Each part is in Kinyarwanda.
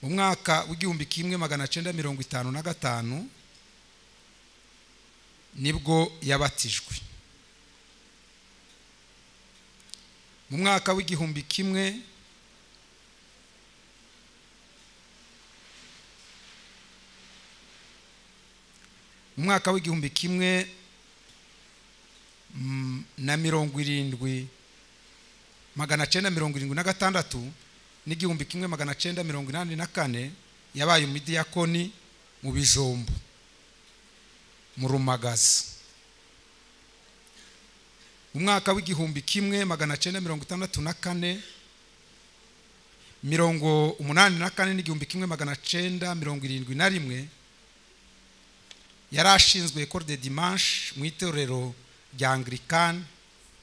Mu mwaka w'1955 nibwo yabatijwe. Mu mwaka w'igihumbi kimwe mu mwaka w'igihumbi kimwe na mirongo irindwi 976 n'1984 yabaye umudiyakoni mu Bijombo mu Rumagaza. Mu mwaka w'1964 84 n'1971 yari ashinzwe École de Dimanche mu itorero rya Anglican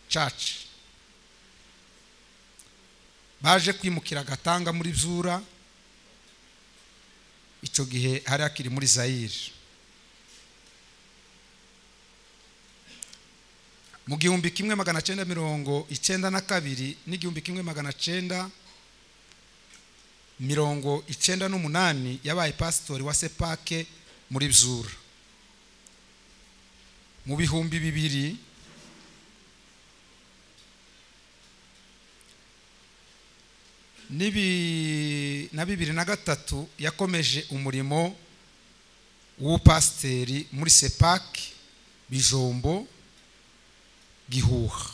Church. Baje kwimukira Gatanga muri Byura, icyo gihe hari akiri muri Zaire. Mu 1992 n'1998 yabaye pasitori wa Sepake muri Byura. Mu 2000 na 2003 yakomeje umurimo w'ubupasiteri muri Sepake Bijombo Gihuha.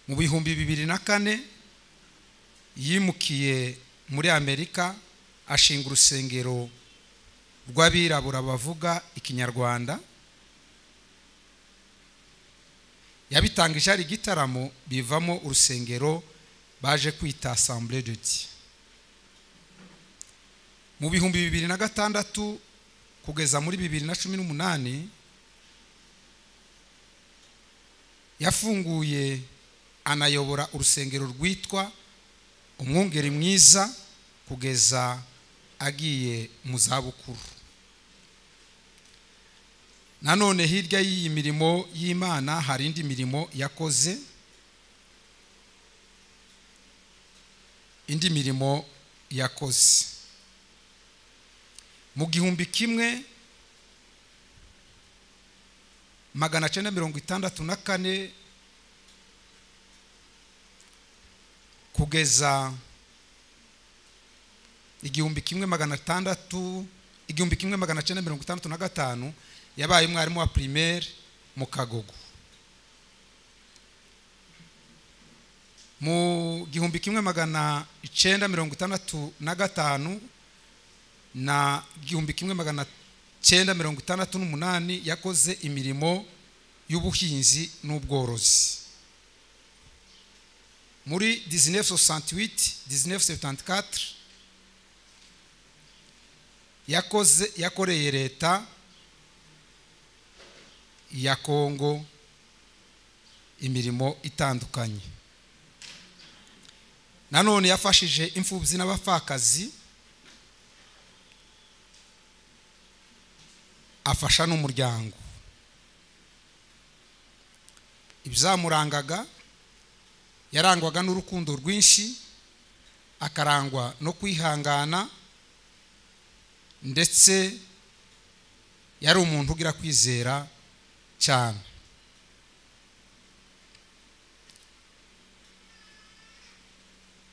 Mu 2004 yimukiye muri Amerika, ashinga urusengero rw'abirabura bavuga Ikinyarwanda. Yabitangije ari igitaramo, bivamo urusengero baje kwita Assemblée de Dieu. Mu 2006 kugeza muri 2018 yafunguye anayobora urusengero rwitwa Umwungeri Mwiza kugeza agiye mu zabukuru. Nanone hirya y'iyi mirimo y'Imana hari indi mirimo yakoze, indi mirimo yakoze. Mu 1964 kugeza 1965 yabaye umwarimu wa primaire mu Kagogo. Mu 1965 na 1968 yakoze imirimo y'ubuhinzi n'ubworozi. Muri 1968 1974 yakoreye leta ya Kongo imirimo itandukanye. Nanone yafashije imfubyi n'abapfakazi, afasha n'umuryango. Ibyamurangaga, yarangwaga n'urukundo rwinshi, akarangwa no kwihangana, ndetse yari umuntu ugira kwizera cyane.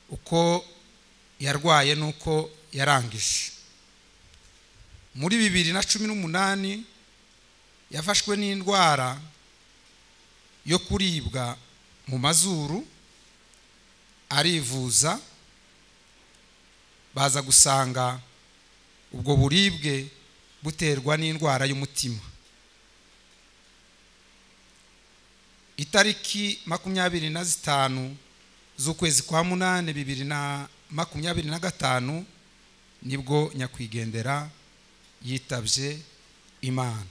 Uko yarwaye nuko yarangije. Muri 2018 yafashwe n'indwara yo kuribwa mu mazuru, arivuza, baza gusanga ubwo buribwe buterwa n'indwara y'umutima. Itariki 25 z'ukwezi kwa 8 2025 nibwo nyakwigendera yitabye Imana.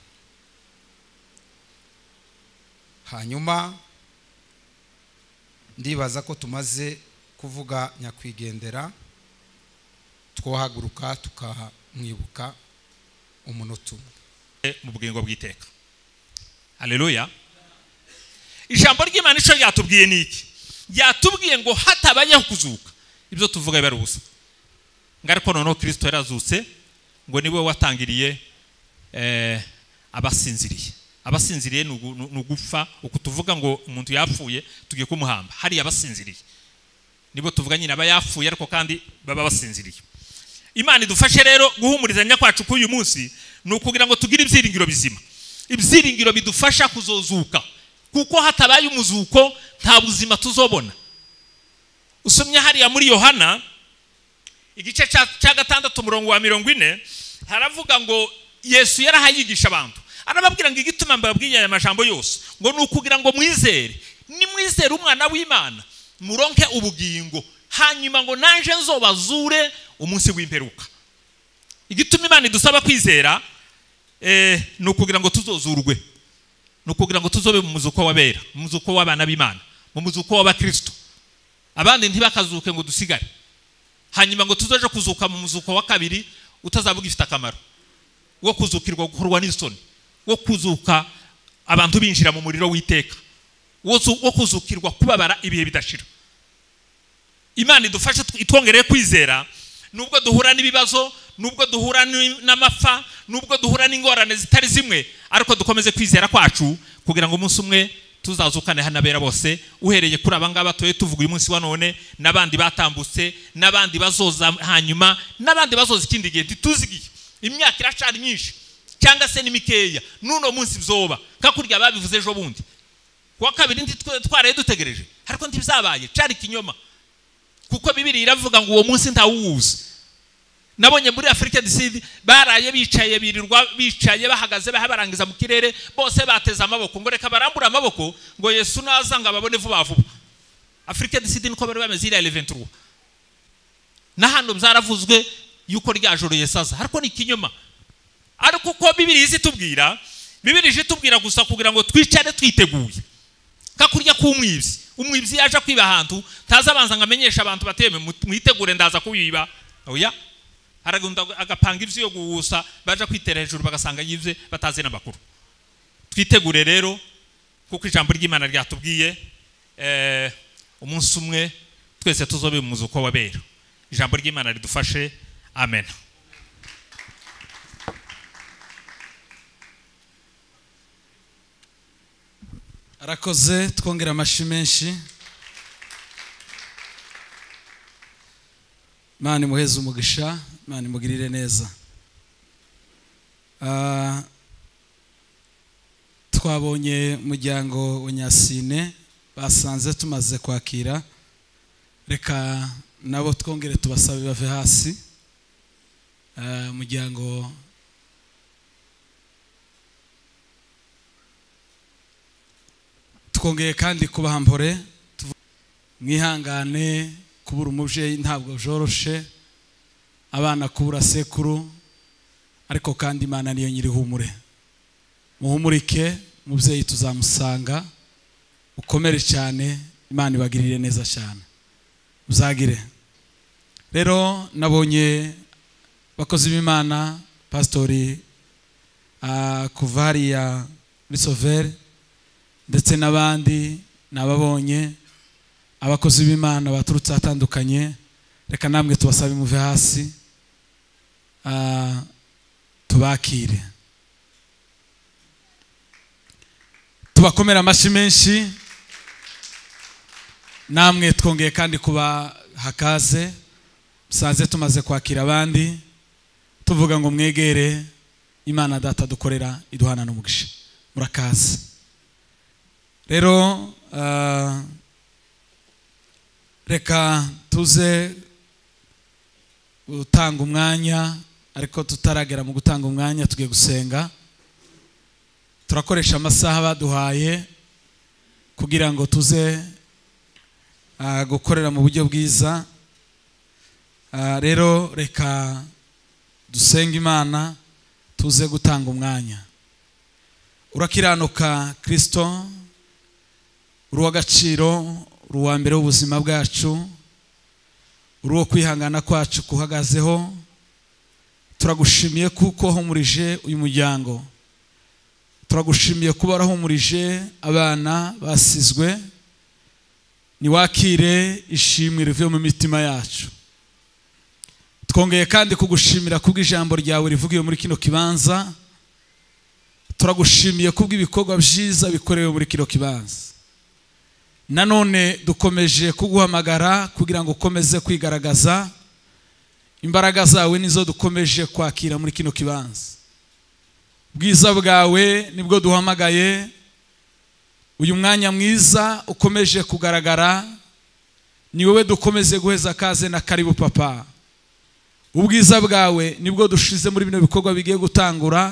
Hanyuma ndibaza ko tumaze kuvuga nyakwigendera, twohaguruka tukamwibuka umunota umwe mu bugingo bw'iteka. Haleluya. Ijambo ry'Imana ico ryatubwiye niki? Ryatubwiye ngo hatabayeho kuzuka ibyo tuvuga biba ubusa. Ngo ariko noneho Kristo yarazutse, ngo niwe watangiriye abasinziriye. Abasinziriye ni ugupfa, uku tuvuga ngo umuntu yapfuye tugiye kumuhamba, hariya abasinziriye nibo tuvuga nyine aba yapfuye, ariko kandi baba basinziriye. Imana idufashe rero guhumurizanya kwacu k'uyu munsi ni ukugira ngo tugire ibyiringiro bizima, ibyiringiro bidufasha kuzozuka, kuko hatabaye umuzuko nta buzima tuzobona. Usomye hariya muri Yohana igice cya 6 umurongo wa 40, haravuga ngo Yesu yarahayigisha abantu, arababwira ngo igituma mbabwiye aya majambo yose ngo ni ukugira ngo mwizere, nimwizere umwana w'Imana muronke ubugingo, hanyuma ngo nanje nzobazure umunsi w'imperuka. Igituma Imana idusaba kwizera ni ukugira ngo tuzozurwe, ni ukugira ngo tuzobe mu muzuko w'abera, mu muzuko w'abana b'Imana, mu muzuko w'abakristo, abandi ntibakazuke ngo dusigare, hanyuma ngo tuzoje kuzuka mu muzuko wa kabiri utazavuga ifite akamaro, wo kuzukirwa gukorwa n'isoni, wo kuzuka abantu binjira mu muriro w'iteka, wo kuzukirwa kubabara ibihe bidashira. Imana idufashe itwongereye kwizera, nubwo duhura n'ibibazo, nubwo duhura n'amapfa, nubwo duhura n'ingorane zitari zimwe, ariko dukomeze kwizera kwacu kugira ngo umunsi umwe tuzazukane hanabera bose, uhereye kuri aba ngaba tuye tuvuga uyu munsi wa none, n'abandi batambutse, n'abandi bazoza hanyuma, n'abandi bazoza ikindi gihe ntituzigiye. Imyaka iracari myinshi cyangwa se ni mikeya, n'uno munsi bzoba kakurya babivuze ejo bundi kuwa kabiri twaraye dutegereje, ariko ntibizabaye, cari kinyoma, kuko Bibiliya iravuga ngo uwo munsi ntawuzi. Nabonye muri Afrika du Sud baraye bicaye, birirwa bicaye, bahagaze barangiza mu kirere, bose bateze amaboko ngo reka barambura amaboko ngo Yesu naza ngo ababone vuba vuba. Afrika du Sud niko bari bameze iriya 23. Na hano byaravuzwe yuko rya joro Yesu aza, ariko ni kinyoma. Ariko uko Bibiliya izitubwira, Bibiliya izitubwira gusa kugira ngo twicare twiteguye. Kakurya k'umwibyi, umwibyi yaje kwiba ahantu tazabanza ngo amenyeshe abantu bateme mwitegure ndaza kubiba, oya, aragunda agapanga ivyo yo guhusa, baje kwitera hejuru bagasanga yivye batazi n'amakuru. Twitegure rero kuko ijambo ry'Imana ryatubwiye umunsi umwe twese tuzobe mu muzuko w'abera. Ijambo ry'Imana ridufashe, amen. Arakoze, twongera amashi menshi. Imana imuheze umugisha, Imana imugirire neza. Twabonye umuryango wa Nyasine basanze tumaze kwakira, reka nabo twongere tubasabe bave hasi. Umuryango twongeye kandi kubahampore, mwihangane, kubura umubyeyi ntabwo byoroshe, abana kubura sekuru, ariko kandi Imana niyo nyiri humure. Muhumurike umubyeyi tuzamusanga, ukomere cyane, Imana ibagirire neza cyane, uzagire. Rero nabonye bakozi b'Imana, pastori kuva hariya muri Sauveur ndetse n'abandi nababonye, abakozi b'Imana baturutse atandukanye, reka namwe tubasabe muve hasi tubakire, tubakomera amashyi menshi. Namwe twongeye kandi kuba hakaze, musanze tumaze kwakira abandi, tuvuga ngo mwegere Imana data dukorera iduhana n'umugisha, murakaze. Rero reka tuze gutanga umwanya, ariko tutaragera mu gutanga umwanya tugiye gusenga. Turakoresha amasaha baduhaye kugira ngo tuze gukorera mu buryo bwiza. Rero reka dusenge Imana tuze gutanga umwanya. Urakiranuka Kristo, uri uw'agaciro, uri uwa mbere w'ubuzima bwacu, uri uwo kwihangana kwacu kuhagazeho. Turagushimiye kuko wahumurije uyu muryango, turagushimiye kuba warahumurije abana basizwe. Niwakire ishimwe rivuye mu mitima yacu. Twongeye kandi kugushimira kubw'ijambo ryawe rivugiwe muri kino kibanza. Turagushimiye kubw'ibikorwa byiza bikorewe muri kino kibanza. Nanone dukomeje kuguhamagara kugira ngo ukomeze kwigaragaza. Imbaraga zawe nizo dukomeje kwakira muri kino kibanza. Bwiza bwawe nibwo duhamagaye. Uyu mwanya mwiza ukomeje kugaragara, ni wowe dukomeze guheza kaze na karibu papa. Ubwiza bwawe nibwo dushize muri bino bikorwa bigiye gutangura.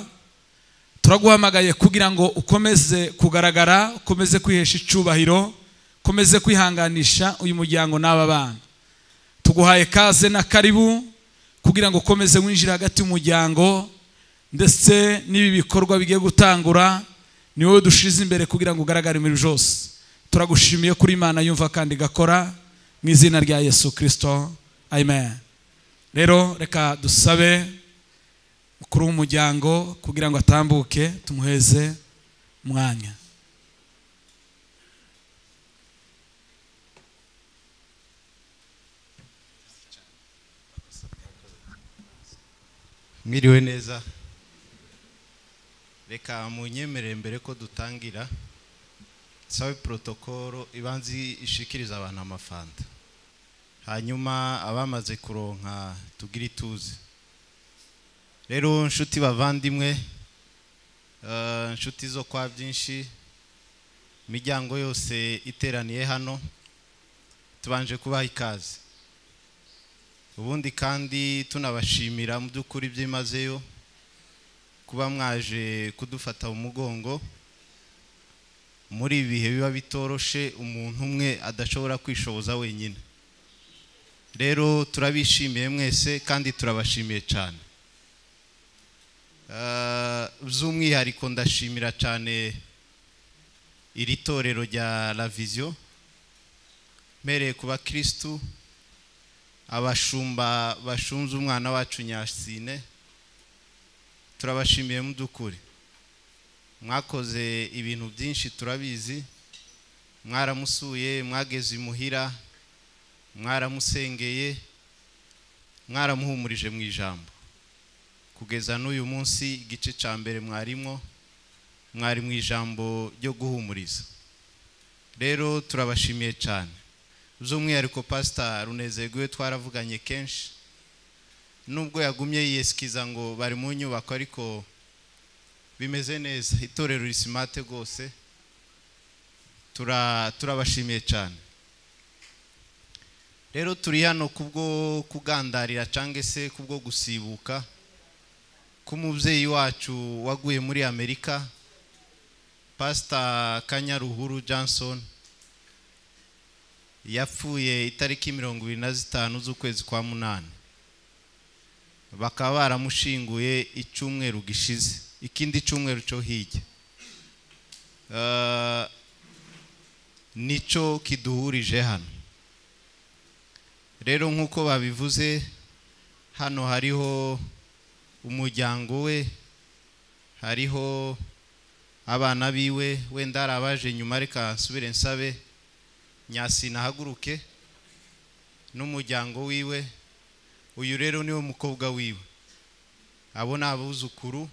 Turaguhamagaye kugira ngo ukomeze kugaragara, ukomeze kwihesha icubahiro, ukomeze kwihanganisha uyu muryango n'aba bana. Tuguhaye kaze na karibu kugira ngo ukomeze winjira hagati y'umuryango, ndetse n'ibi bikorwa bigiye gutangura ni wowe dushize imbere kugira ngo ugaragare muri byose. Turagushimiye kuri Imana yumva kandi gakora, mu izina rya Yesu Kristo, amen. Rero reka dusabe mukuru w'umuryango kugira ngo atambuke, tumuheze umwanya. Mwiriwe neza. Reka munyemerere mbere ko dutangira sabe protokolo ibanzi ishikiriza abantu amafanta, hanyuma abamaze kuronka tugira ituze. Rero nshuti bavandimwe, nshuti zo kwa byinshi, miryango yose iteraniye hano, tubanje kubaha ikaze. Ubundi kandi tunabashimira mu by'ukuri byimazeyo kuba mwaje kudufata umugongo muri ibihe biba bitoroshe, umuntu umwe adashobora kwishoboza wenyine. Rero turabishimiye mwese kandi turabashimiye cyane. By'umwihariko ndashimira cyane iri torero rya La Vision, mpereye ku bakristu, abashumba bashunze umwana wacu Nyasine, turabashimiye mu by'ukuri. Mwakoze ibintu byinshi turabizi, mwaramusuye, mwageze imuhira, mwaramusengeye, mwaramuhumurije mu ijambo. Kugeza n'uyu munsi igice ca mbere mwarimo, mwari mu ijambo ryo guhumuriza. Rero turabashimiye cyane. By'umwihariko Pastor Runezerwe twaravuganye kenshi, nubwo yagumye yiyesikiza ngo bari mu nyubako, ariko bimeze neza, itorero risimate rwose. Turabashimiye cyane. Rero turi hano kubwo kugandarira cyangwa se kubwo gusibuka k'umubyeyi wacu waguye muri Amerika, Pastor Kanyaruhuru Johnson. Yapfuye itariki 25 z'ukwezi kwa 8, bakaba baramushinguye icyumweru gishize, ikindi cyumweru cyo hirya. Nico kiduhurije hano. Rero nkuko babivuze, hano hariho umuryango we, hariho abana biwe, wenda arabaje nyuma, reka nsubire nsabe Nyasina haguruke n'umuryango wiwe. Uyu rero niwe mukobwa wiwe, abo ni abuzukuru.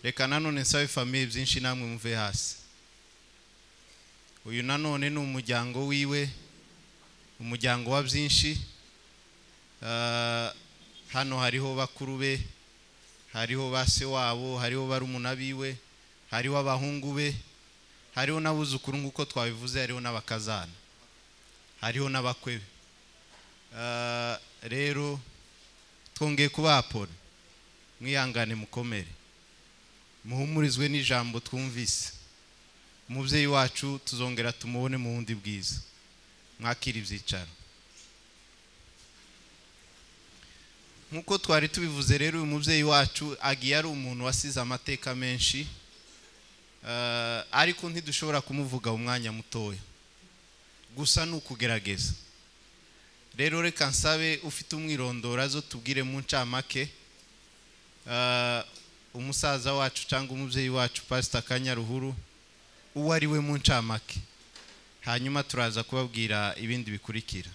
Reka nanone nsabe famille byinshi namwe muve hasi. Uyu nanone ni umuryango wiwe, umuryango wa byinshi. Hano hariho bakuru be, hariho base wabo, hariho barumuna biwe, hariho abahungu be, hariho n'abuzukuru nkuko twabivuze, hariho n'abakazana, hariho n'abakwe. Rero twongeye kubapora, mwihangane mukomere, muhumurizwe n'ijambo twumvise. Umubyeyi wacu tuzongera tumubone mu bundi bwiza. Mwakira ibyicaro. Nkuko twari tubivuze rero, uyu mubyeyi wacu agiye ari umuntu wasize amateka menshi, ariko ntidushobora kumuvuga umwanya mutoya, gusa ni ukugerageza. Rero reka nsabe ufite umwirondoro azo tubwire mu ncamake umusaza wacu cyangwa umubyeyi wacu Pastor Kanyaruhuru uwo ari we mu ncamake, hanyuma turaza kubabwira ibindi bikurikira.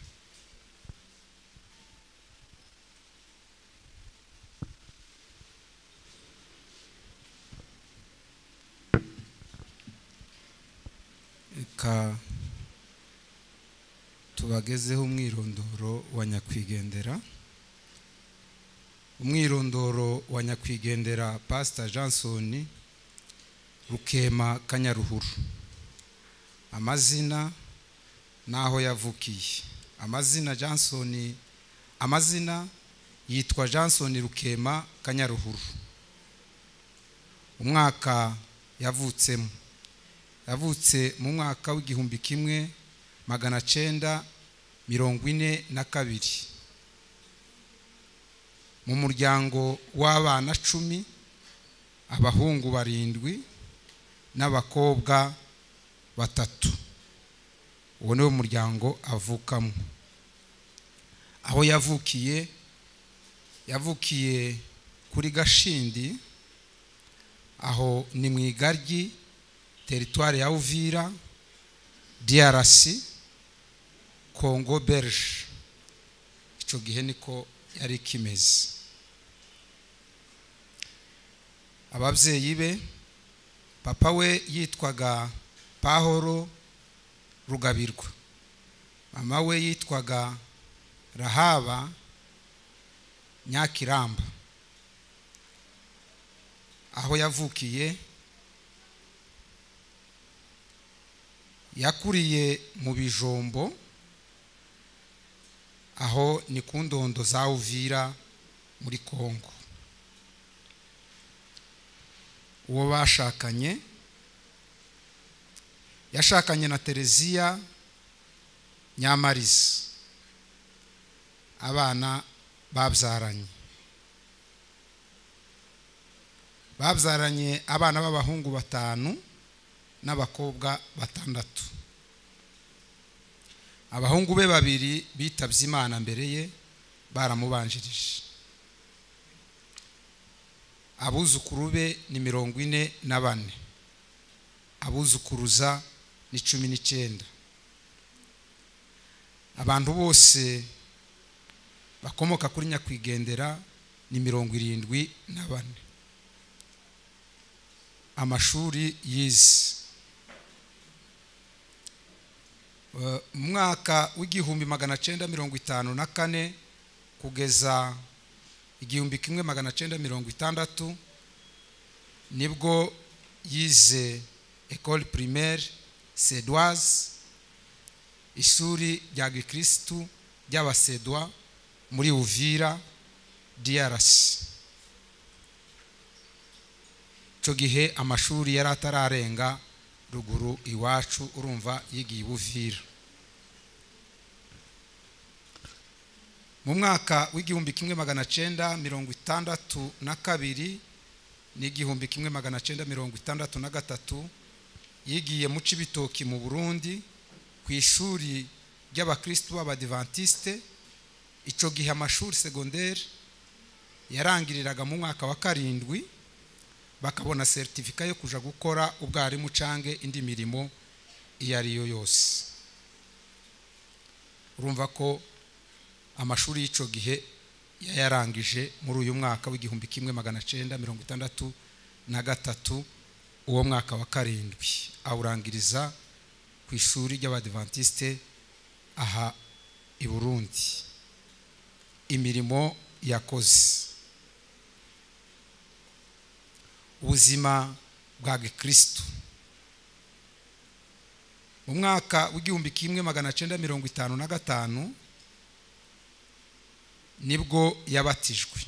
Reka tubagezeho umwirondoro wa nyakwigendera. Umwirondoro wa nyakwigendera Pastor Johnson Rukema Kanyaruhuru. Amazina naho yavukiye. Amazina Johnson, amazina yitwa Johnson Rukema Kanyaruhuru. Umwaka yavutsemo, yavutse mu mwaka w'1942 mu muryango w'abana 10, abahungu 7 n'abakobwa 3. Uwo niwo muryango avukamo. Aho yavukiye, yavukiye kuri Gashindi, aho ni mu Igaryi, teritwari ya Uvira, DRC, Congo Belge. Icyo gihe niko yari kimeze. Ababyeyi be, papa we yitwaga Pahoro Rugabirwa, mama we yitwaga Rahaba Nyakiramba. Aho yavukiye, yakuriye mu Bijombo, aho ni ku ndondo za Uvira muri Kongo. Uwo bashakanye, yashakanye na Tereziya Nyamariza. Abana babyaranye abana b'abahungu 5 n'abakobwa 6. Abahungu be 2 bitavye Imana mbere ye, baramubanjirije. Abuzukuru be ni 44, abuzukuruza ni 19. Abantu bose bakomoka kuri nyakwigendera ni 74. Amashuri yize mu mwaka w'1954 kugeza 1960 nibwo yize École primaire Sedoise, ishuri rya Gikristu ry'Abasedwa muri Uvira, DRC. Icyo gihe amashuri yari atararenga ruguru iwacu, urumva yigiye Uvira. Mu mwaka w'1962 n'1963 yigiye mu Cibitoki mu Burundi ku ishuri ry'Abakristu b'Abadiventiste. Icyo gihe amashuri secondaire yarangiriraga mu mwaka wa 7, bakabona certificat yo kuja gukora ubwarimu cange indi mirimo iyo ari yo yose. Urumva ko amashuri y'icyo gihe yayarangije muri uyu mwaka w'1963, uwo mwaka wa 7 awurangiriza ku ishuri ry'Abadiventiste aha i Burundi. Imirimo yakoze, ubuzima bwa Gikristu. Mu mwaka w'1955 nibwo yabatijwe.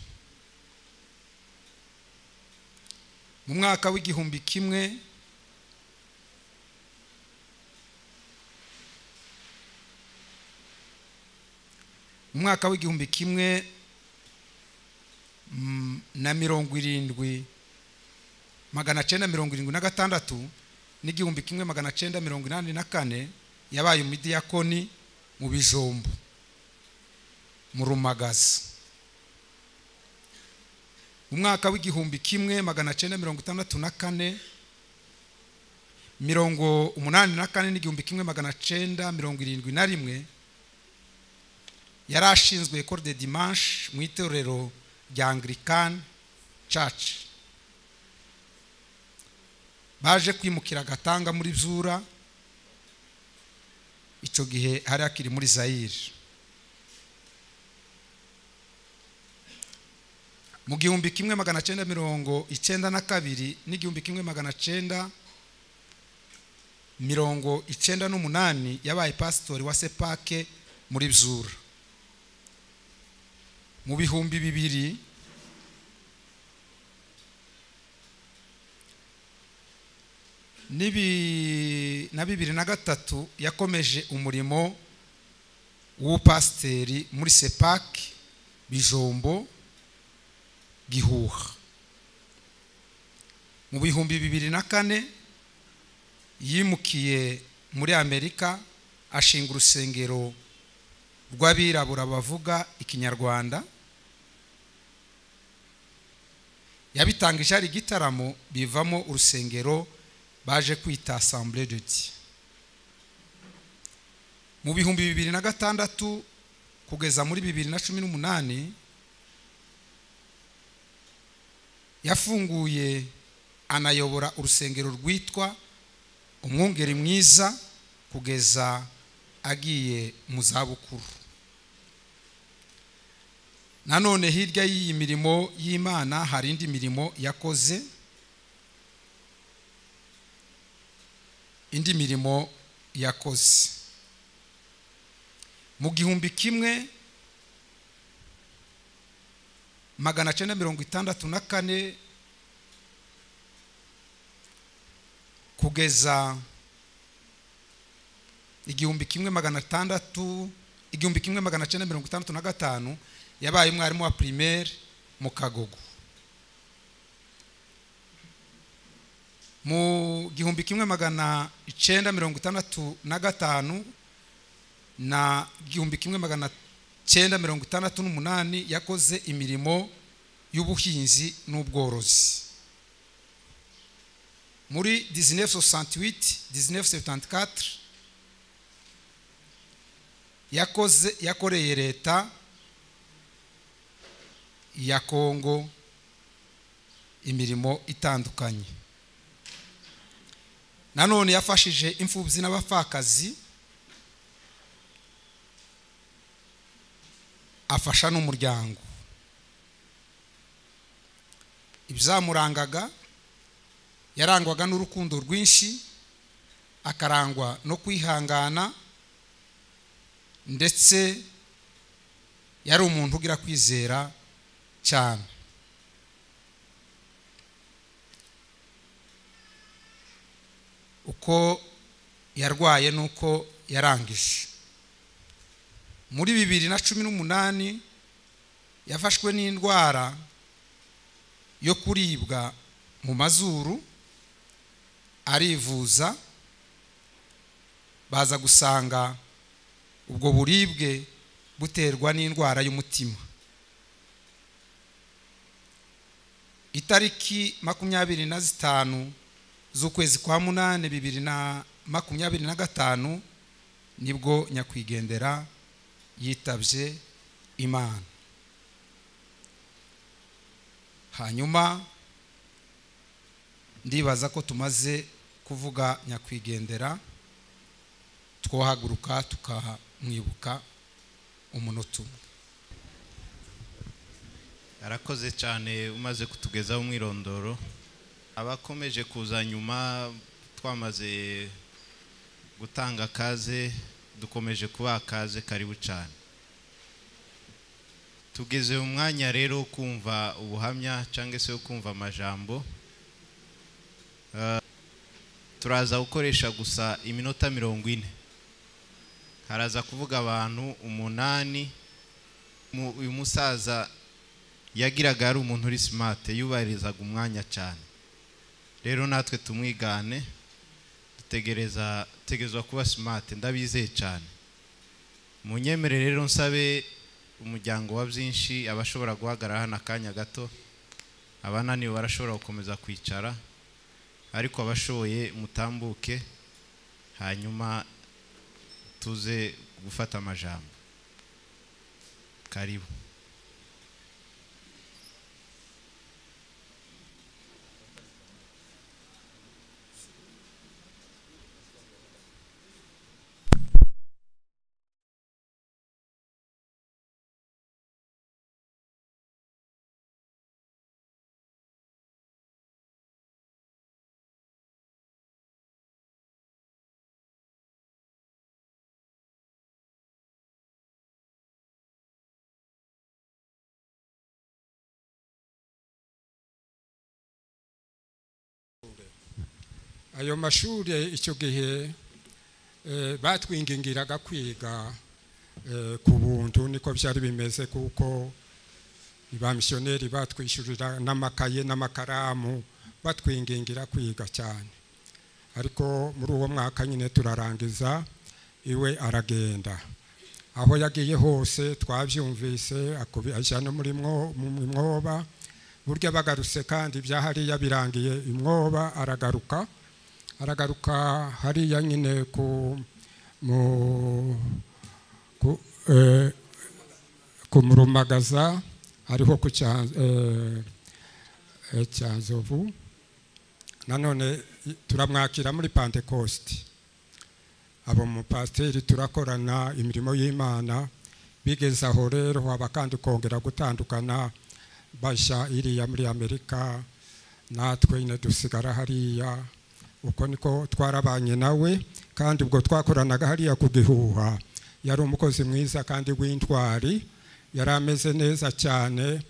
Mu mwaka w'1000 mu mwaka w'1976 n'1984 yabaye umudiyakoni mu Bijombo mu Rumagaza. Mu mwaka w'1964 84 n'1971 yari ashinzwe École de Dimanche mu itorero rya Anglican Church. Baje kwimukira Gatanga muri Byura Icyo gihe hari akiri muri Zaire. Mu 1992 n'1998 yabaye pasitori wa Sepake muri Bzura. Mu 2000 na 2003 yakomeje umurimo w'ubupasiteri muri Sepake Bijombo Gihuha. Mu 2004 yimukiye muri Amerika, ashinga urusengero rw'abirabura bavuga Ikinyarwanda. Yabitangije ari igitaramo, bivamo urusengero baje kwita Assemblée de Dieu. Mu 2006 kugeza muri 2018 yafunguye anayobora urusengero rwitwa Umwungeri Mwiza kugeza agiye mu zabukuru. Nanone hirya y'iyi mirimo y'Imana hari indi mirimo yakoze. Indi mirimo yakoze mu 1964 kugeza 1965 yabaye umwarimu wa primaire mu Kagogo. Mu 1965 na 1968 yakoze imirimo y'ubuhinzi n'ubworozi. Muri 1968 1974 yakoreye leta ya Kongo imirimo itandukanye. Nanone yafashije imfubyi n'abapfakazi, afasha n'umuryango. Ibyamurangaga, yarangwaga n'urukundo rwinshi, akarangwa no kwihangana, ndetse yari umuntu ugira kwizera cyane. Uko yarwaye nuko yarangije. Muri 2018 yafashwe n'indwara yo kuribwa mu mazuru, arivuza, baza gusanga ubwo buribwe buterwa n'indwara y'umutima. Itariki 25 z'ukwezi kwa 8 2025 nibwo nyakwigendera yitabye Imana. Hanyuma ndibaza ko tumaze kuvuga nyakwigendera, twohaguruka tukamwibuka umunota umwe. Arakoze cyane umaze kutugezaho umwirondoro. Abakomeje kuza nyuma twamaze gutanga kaze, dukomeje kubaha kaze, karibu cyane. Tugeze umwanya rero wo kumva ubuhamya cyangwa se wo kumva amajambo. Turaza gukoresha gusa iminota 40. Haraza kuvuga abantu 8. Uyu musaza yagiraga ari umuntu uri smart, yubahirizaga umwanya cyane. Rero natwe tumwigane, dutegerezwa kuba smart, ndabizeye cyane. Munyemere rero nsabe umuryango wa byinshi abashobora guhagarara hano akanya gato, abananiwe barashobora gukomeza kwicara, ariko abashoboye mutambuke, hanyuma tuze gufata amajambo. Karibu. Ayo mashuri icyo gihe batwingingiraga kwiga ku buntu, niko byari bimeze, kuko ba missionnaire batwishyurira n'amakaye n'amakaramu, batwingingira kwiga cyane. Ariko muri uwo mwaka nyine turarangiza, iwe aragenda. Aho yagiye hose twabyumvise, ajya no muri Mwoba. Burya bagarutse kandi ibya hariya birangiye imwoba, aragaruka hariya nyine ku Murumagaza, hariho ku Cyanzovu. Nanone turamwakira muri Pentecoste. Abo mupasiteri turakorana imirimo y'Imana. Bigeze aho rero haba kandi kongera gutandukana, bajya iriya muri Amerika, natwe nyine dusigara hariya. Uko niko twarabanye nawe, kandi ubwo twakoranaga hariya ku Gihuha. Yari umukozi mwiza kandi w'intwari, yari ameze neza cyane.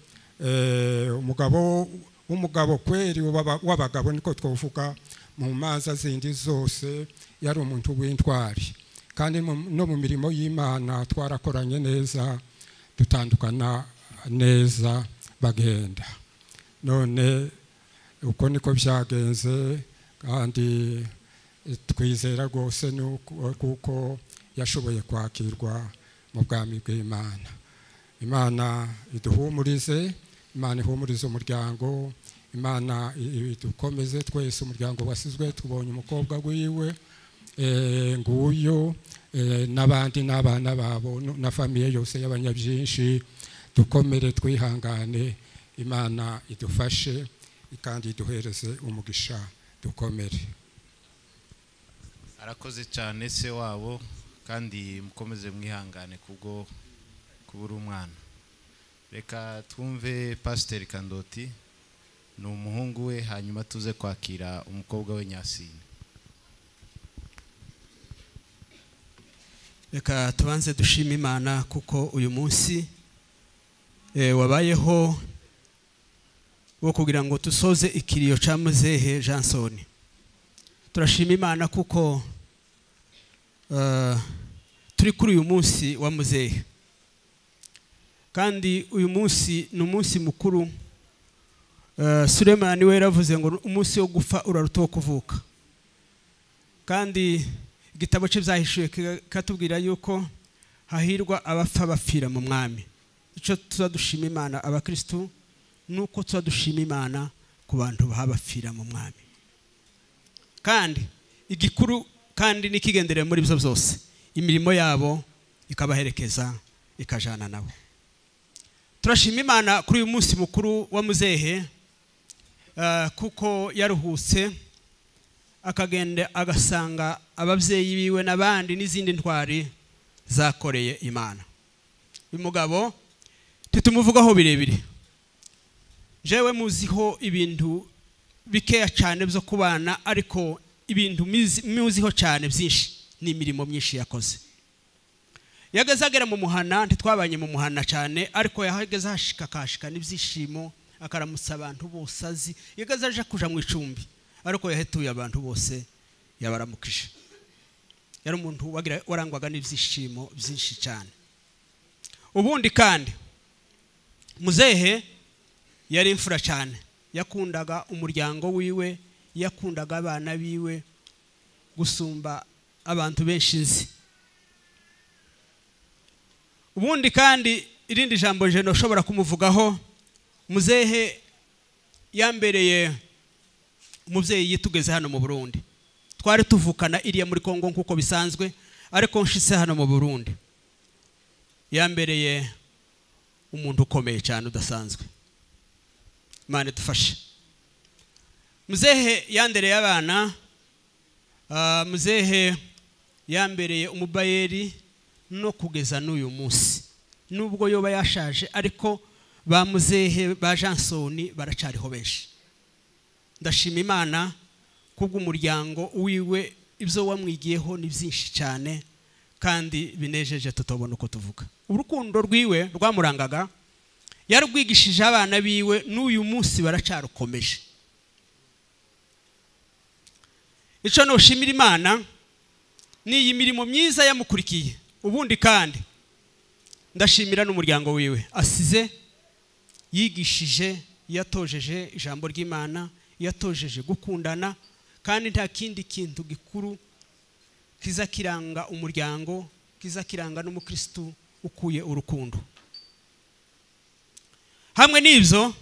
Umugabo kweri w'abagabo, niko twavuga mu manza zindi zose, yari umuntu w'intwari. Kandi no mu mirimo y'Imana twarakoranye neza, dutandukana neza bagenda. None uko niko byagenze, kandi twizera rwose kuko yashoboye kwakirwa mu bwami bw'Imana. Imana iduhumurize, Imana ihumurize umuryango, Imana idukomeze twese, umuryango wasizwe. Tubonye umukobwa wiwe nguyu, n'abandi n'abana babo na famiye yose y'abanyabyinshi. Dukomere, twihangane, Imana idufashe kandi iduhereze umugisha, dukomere. Arakoze cyane se wabo, kandi mukomeze mwihangane kubwo kubura umwana. Reka twumve Pasiteri Kandoti, ni umuhungu we, hanyuma tuze kwakira umukobwa we Nyasine. Reka tubanze dushime Imana kuko uyu munsi wabayeho wo kugira ngo tusoze ikiriyo ca Muzehe Jansoni. Turashima Imana kuko turi kuri uyu munsi wa Muzehe, kandi uyu munsi ni umunsi mukuru. Sulemani we yaravuze ngo umunsi wo gupfa uraruta wo kuvuka, kandi igitabo cye byahishuye katubwira yuko hahirwa abapfa bapfira mu mwami. Icyo tuzadushima Imana abakristu nuko tuzadushima Imana ku bantu babapfira mu mwami. Kandi igikuru kandi nikigendereye muri byo byose, imirimo yabo ikabaherekeza ikajana nabo. Turashima Imana kuri uyu munsi mukuru wa Muzehe, kuko yaruhutse akagenda agasanga ababyeyi biwe n'abandi n'izindi ntwari zakoreye Imana. Uyu mugabo titumuvugaho birebire, jewe muziho ibintu bikeya cyane byo kubana, ariko ibintu muziho cyane byinshi ni imirimo myinshi yakoze. Yageze agera mu muhana, ntitwabanye mu muhana cyane, ariko yahageze hashika kashika n'ibyishimo, akaramutsa abantu bose azi. Yageze aje kuja mu icumbi, ariko yahetuye abantu bose yabaramukije. Yari umuntu warangwaga n'ibyishimo byinshi cyane. Ubundi kandi Muzehe yari imfura cyane, yakundaga umuryango wiwe, yakundaga abana biwe gusumba abantu benshi nzi. Ubundi kandi irindi jambo je noshobora kumuvugaho, Muzehe yambereye umuvyeyi yitugeze hano mu Burundi. Twari tuvukana iriya muri Kongo nkuko bisanzwe, ariko nshitse hano mu Burundi yambereye umuntu ukomeye cyane udasanzwe. Imana idufashe. Muzehe yandereye abana, Muzehe yambereye umubayeri no kugeza n'uyu munsi. Nubwo yoba yashaje, ariko ba Muzehe ba Jansoni baracariho benshi. Ndashima Imana kubw'umuryango wiwe, ibyo wamwigiyeho ni byinshi cyane kandi binejeje tutobona uko tuvuga. Urukundo rwiwe rwamurangaga yarwigishije abana biwe, n'uyu munsi baracarukomeje. Icyo noshimira Imana ni iyi mirimo myiza yamukurikiye. Ubundi kandi ndashimira n'umuryango wiwe asize, yigishije, yatojeje ijambo ry'Imana, yatojeje gukundana, kandi nta kindi kintu gikuru kiza kiranga umuryango, kiza kiranga n'umukristo ukuye urukundo. Hamwe n'ibyo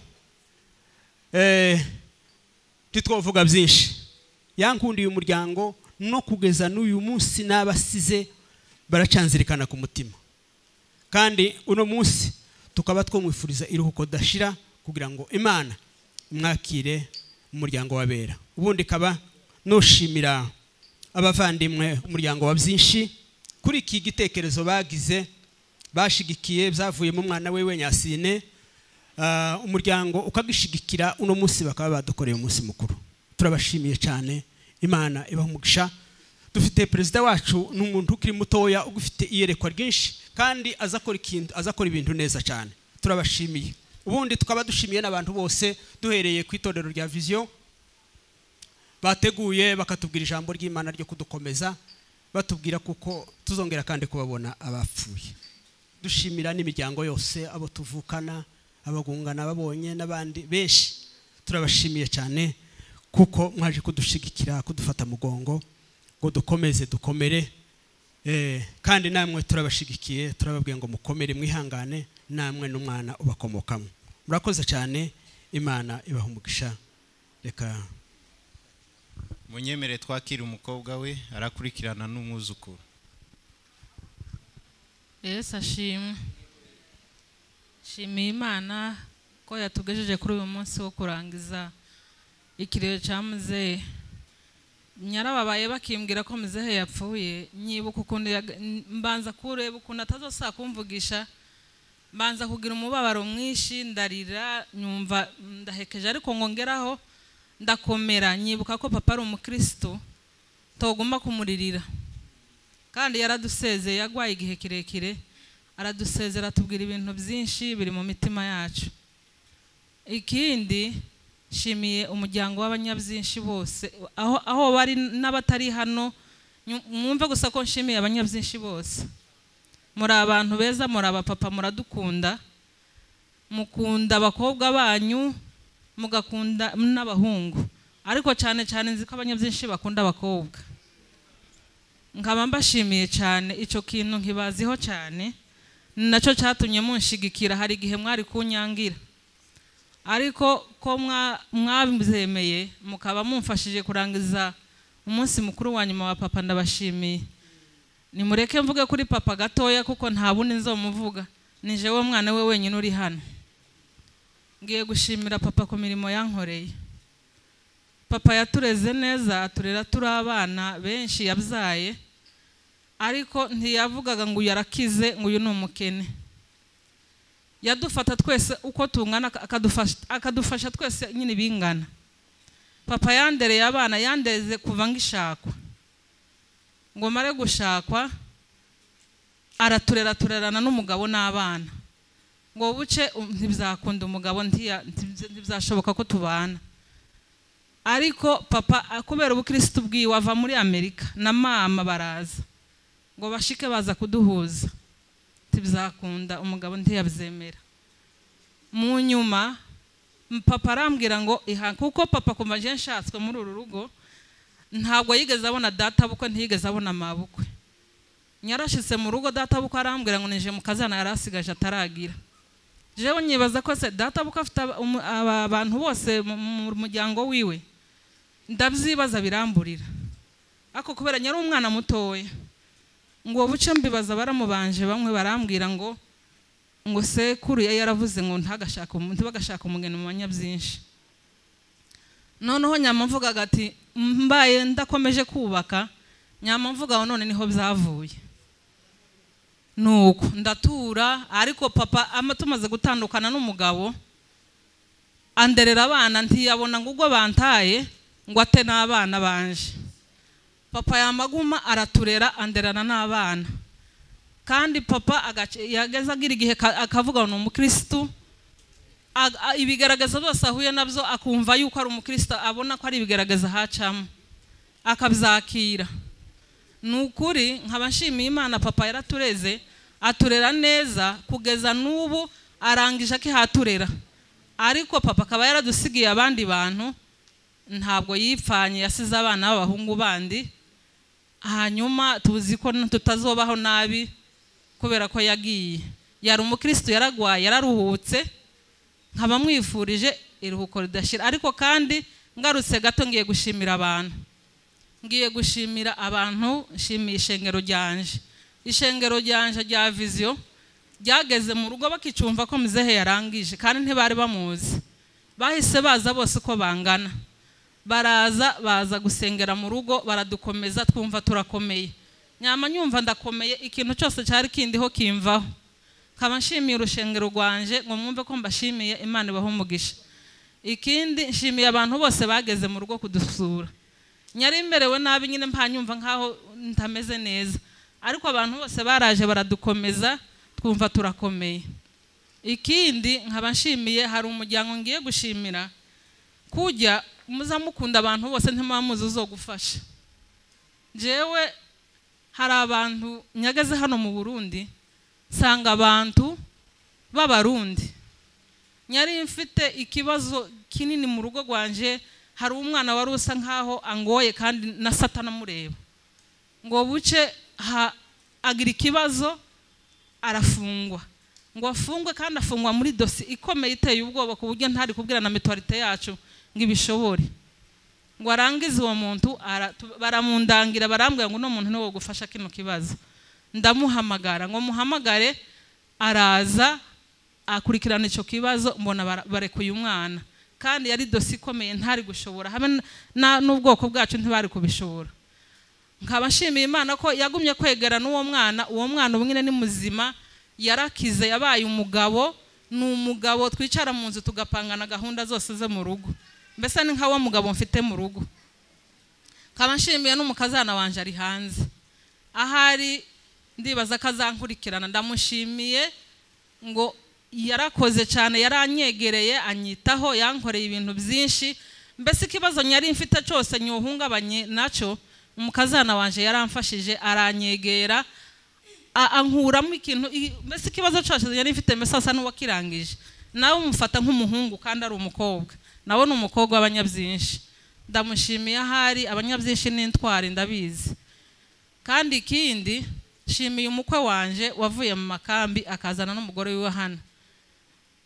titwovuga byinshi, yankundiye umuryango no kugeza n'uyu munsi n'abasize baracanzirikana ku mutima. Kandi uno munsi tukaba twamwifuriza iruhuko dashira kugira ngo Imana imwakire umuryango wabera. Ubundi kaba noshimira abavandimwe umuryango wa byinshi kuri iki gitekerezo bagize, bashigikiye byavuye mu mwana wewe Nyasine, umuryango ukagishigikira uno munsi bakaba badukoreye umunsi mukuru. Turabashimiye cyane, Imana ibaha umugisha. Dufite perezida wacu n'umuntu ukiri mutoya ugufite iyerekwa ryinshi kandi azakora ikintu, azakora ibintu neza cyane. Turabashimiye. Ubundi tukaba dushimiye n'abantu bose duhereye ku itorero rya Vision bateguye bakatubwira ijambo ry'Imana ryo kudukomeza, batubwira kuko tuzongera kandi kubabona abapfuye. Dushimira n'imiryango yose, abo tuvukana, abagungana babonye n'abandi benshi. Turabashimiye cyane kuko mwaje kudushigikira, kudufata mugongo ngo dukomeze dukomere. Kandi namwe turabashigikiye, turababwiye ngo mukomere, mwihangane, namwe n'umwana ubakomokamo. Murakoze cyane, Imana ibaha umugisha. Reka munyemere twakira umukobwa we arakurikirana n'umwuzukuru. Yesu ashimwe. Shimiye Imana ko yatugejeje kuri uyu munsi wo kurangiza ikiriyo cya muzehe. Nyarababaye bakimbwira ko muzehe yapfuye, nyibuka ukuntu mbanza kureba ukuntu atazosa kumvugisha, mbanza kugira umubabaro mwinshi, ndarira, nyumva ndahekeje, ariko ngongeraho ndakomera, nyibuka ko papa ari umukristo togomba kumuririra. Kandi yaradusezeye, yagwaye igihe kirekire, aradusezera atubwira ibintu byinshi biri mu mitima yacu. Ikindi shimiye umuryango w'abanyabyinshi bose aho bari n'abatari hano, mwumve gusa ko nshimiye abanyabyinshi bose. Muri abantu beza, muri abapapa, muradukunda, mukunda abakobwa banyu, mugakunda n'abahungu, ariko cyane cyane nzi ko abanyabyinshi bakunda abakobwa. Nkaba mbashimiye cyane, icyo kintu nkibaziho cyane, nacyo cyatumye munshigikira. Hari igihe mwari kunyangira, ariko ko mwabyemeye mukaba mumfashije kurangiza umunsi mukuru wa nyuma wa papa, ndabashimiye. Nimureke mvuge kuri papa gatoya kuko nta bundi nzomuvuga, ni jewe mwana we wenyine uri hano. Ngiye gushimira papa ku mirimo yankoreye. Papa yatureze neza, aturera turi abana benshi yabyaye, ariko ntiyavugaga ngo yarakize ngo uyu ni umukene. Yadufata twese uko tungana, akadufasha twese nyine bingana. Papa yandereye abana, yandeze kuva ngishakwa ngo mare gushakwa, araturera turerana n'umugabo n'abana. Ngo buce ntibizakunda umugabo, ntibizashoboka ko tubana. Ariko papa kubera ubukristo bwiwe ava muri Amerika na mama baraza ngo bashike baza kuduhuza, ntibizakunda umugabo ntiyabyemera. Mu nyuma papa arambwira ngo kuko papa kuva je nshatswe muri uru rugo ntabwo yigeze abona data bukwe, ntiyigeze abona mabukwe. Nyarashitse mu rugo data bukwe arambwira ngo nije mukazana yarasigaje ataragira. Jewe nyibaza ko se data bukwe afite abantu bose mu muryango wiwe, ndabyibaza biramburira. Ako kubera nyari umwana mutoya ngo buce mbibaza baramubanje, bamwe barambwira ngo sekuru yaravuze ngo ntagashaka ntibagashaka umugeni mu banyabyinshi. Noneho nyama mvugaga ati mbaye ndakomeje kubaka, nyama mvuga none niho byavuye. Nuko ndatura, ariko papa tumaze gutandukana n'umugabo anderera abana, ntiyabona ngo ubwo bantaye ngo ate n'abana banje. Papa yamaguma araturera anderana n'abana. Kandi papa yageze agira igihe akavuga ngo ni umukristo, ibigaragaza byose ahuye nabyo akumva yuko ari umukristo, abona ko ari ibigaragaza hacamo. akabyakira. Ni ukuri nkaba nshimiye Imana, papa yaratureze aturera neza kugeza n'ubu arangije akihaturera, ariko papa akaba yaradusigiye abandi bantu, ntabwo yipfanye, yasize abana b'abahungu bandi. Hanyuma tuzi ko tutazobaho nabi kubera ko yagiye, yari umukristo, yaragwaye, yararuhutse, nkaba mwifurije iruhuko ridashira. Ariko kandi ngarutse gato ngiye gushimira abantu, ngiye gushimira abantu, nshimiye ishengero ryanje, ishengero ryanje rya Vision ryageze mu rugo bakicumva ko muzehe yarangije, kandi ntibari bamuzi, bahise baza bose uko bangana, baraza baza gusengera mu rugo, baradukomeza twumva turakomeye. Nyama nyumva ndakomeye, ikintu cyose cyari kindiho kimvaho. Nkaba nshimiye urushengero rwanje ngo mwumve ko mbashimiye, Imana ibahe umugisha. Ikindi nshimiye abantu bose bageze mu rugo kudusura. Nyari merewe nabi nyine mpanyumva nkaho ntameze neza, ariko abantu bose baraje baradukomeza twumva turakomeye. Ikindi nkaba nshimiye, hari umuryango ngiye gushimira, kujya muzamukunda abantu bose ntimuzi uzogufasha. Jewe hari abantu nyagaze hano mu Burundi, sanga abantu b'abarundi, nyari mfite ikibazo kinini mu rugo rwanje, hari umwana wari usa nkaho angoye kandi na Satana mureba, ngo buce agira ikibazo arafungwa, ngo afungwe kandi afungwa muri dosi ikomeye iteye ubwoba ku buryo ntari kubwira na mutualité yacu ngo ibishobore. Ngo arangize uwo muntu baramundangira, barambwira ngo uno muntu niwe gufasha kino kibazo. Ndamuhamagara ngo muhamagare, araza akurikirana ico kibazo, mbona barekuye umwana, kandi yari dosi ikomeye ntari gushobora, habe n'ubwoko bwacu ntibari kubishobora. Nkaba nshimiye Imana ko yagumye kwegera n'uwo mwana, uwo mwana ubwine ni muzima, yarakize, yabaye umugabo, ni umugabo twicara mu nzu tugapangana gahunda zose zo mu rugo, mbese ni nka wa mugabo mfite mu rugo. Nkaba nshimiye n'umukazana wanje ari hanze, ahari ndibaza kazankurikirana, ndamushimiye ngo yarakoze cyane, yaranyegereye, anyitaho, yankoreye ibintu byinshi, mbese ikibazo nyari mfite cyose nyohungabanye nacyo, umukazana wanje yaramfashije, aranyegera, ankuramo ikintu, mbese ikibazo cyose yari mfite mbese asa n'uwakirangije. Nawe umufata nk'umuhungu kandi ari umukobwa, nawe ni umukobwa w'abanyabyinshi, ndamushimiye ahari, abanyabyinshi n'intwari ndabizi. Kandi ikindi nshimiye umukwe wanje wavuye mu makambi akazana n'umugore wiwe hano,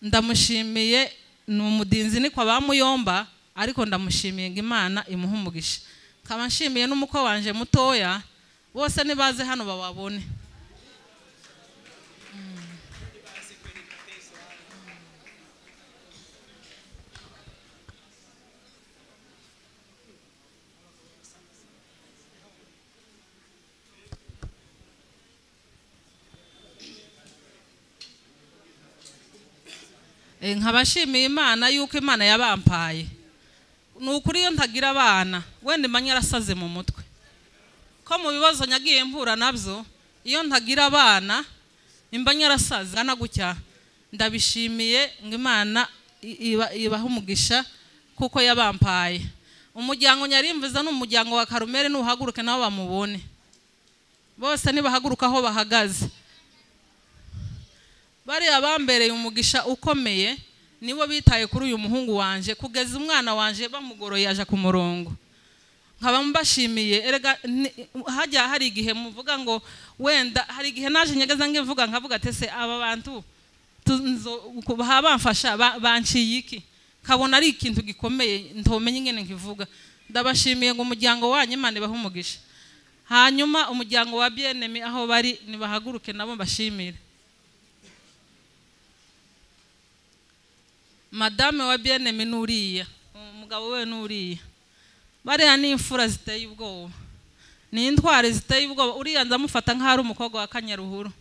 ndamushimiye, ni umudinzi niko bamuyomba, ariko ndamushimiye ngo Imana imuhe umugisha. Nkaba nshimiye n'umukwe wanje mutoya, bose nibaze hano bababone. Nkaba nshimiye Imana yuko Imana yabampaye. Ni ukuri iyo ntagira abana wenda imanya yarasaze mu mutwe, ko mu bibazo nyagiye mpura nabyo, iyo ntagira abana imba nyarasaze ana gutya. Ndabishimiye ngo Imana ibahe umugisha kuko yabampaye. Umuryango nyarimvuza ni umuryango wa Karumeri, nuhaguruke nabo bamubone bose, nibahaguruka aho bahagaze. Bariya bambereye umugisha ukomeye, nibo bitaye kuri uyu muhungu wanje kugeza umwana wanje bamugoroye aja ku murongo. Nkaba mbashimiye. Erega hajya hari igihe muvuga ngo wenda hari igihe naje nyagaza ngivuga nkavuga tese aba bantu bamfasha banciye iki, kabona ari ikintu gikomeye ntomenye ingene nkivuga. Ndabashimiye ngo umuryango wanyu Imana ibahe umugisha. Hanyuma umuryango wa Bien-Aimé aho bari nibahaguruke nabo mbashimire. Madame wa Bien-Aimé nuriya, umugabo we nuriya, bariya ni imfura ziteye ubwoba, ni intwari ziteye ubwoba. Uriya ndamufata nkaho ari umukobwa wa Kanyaruhuru.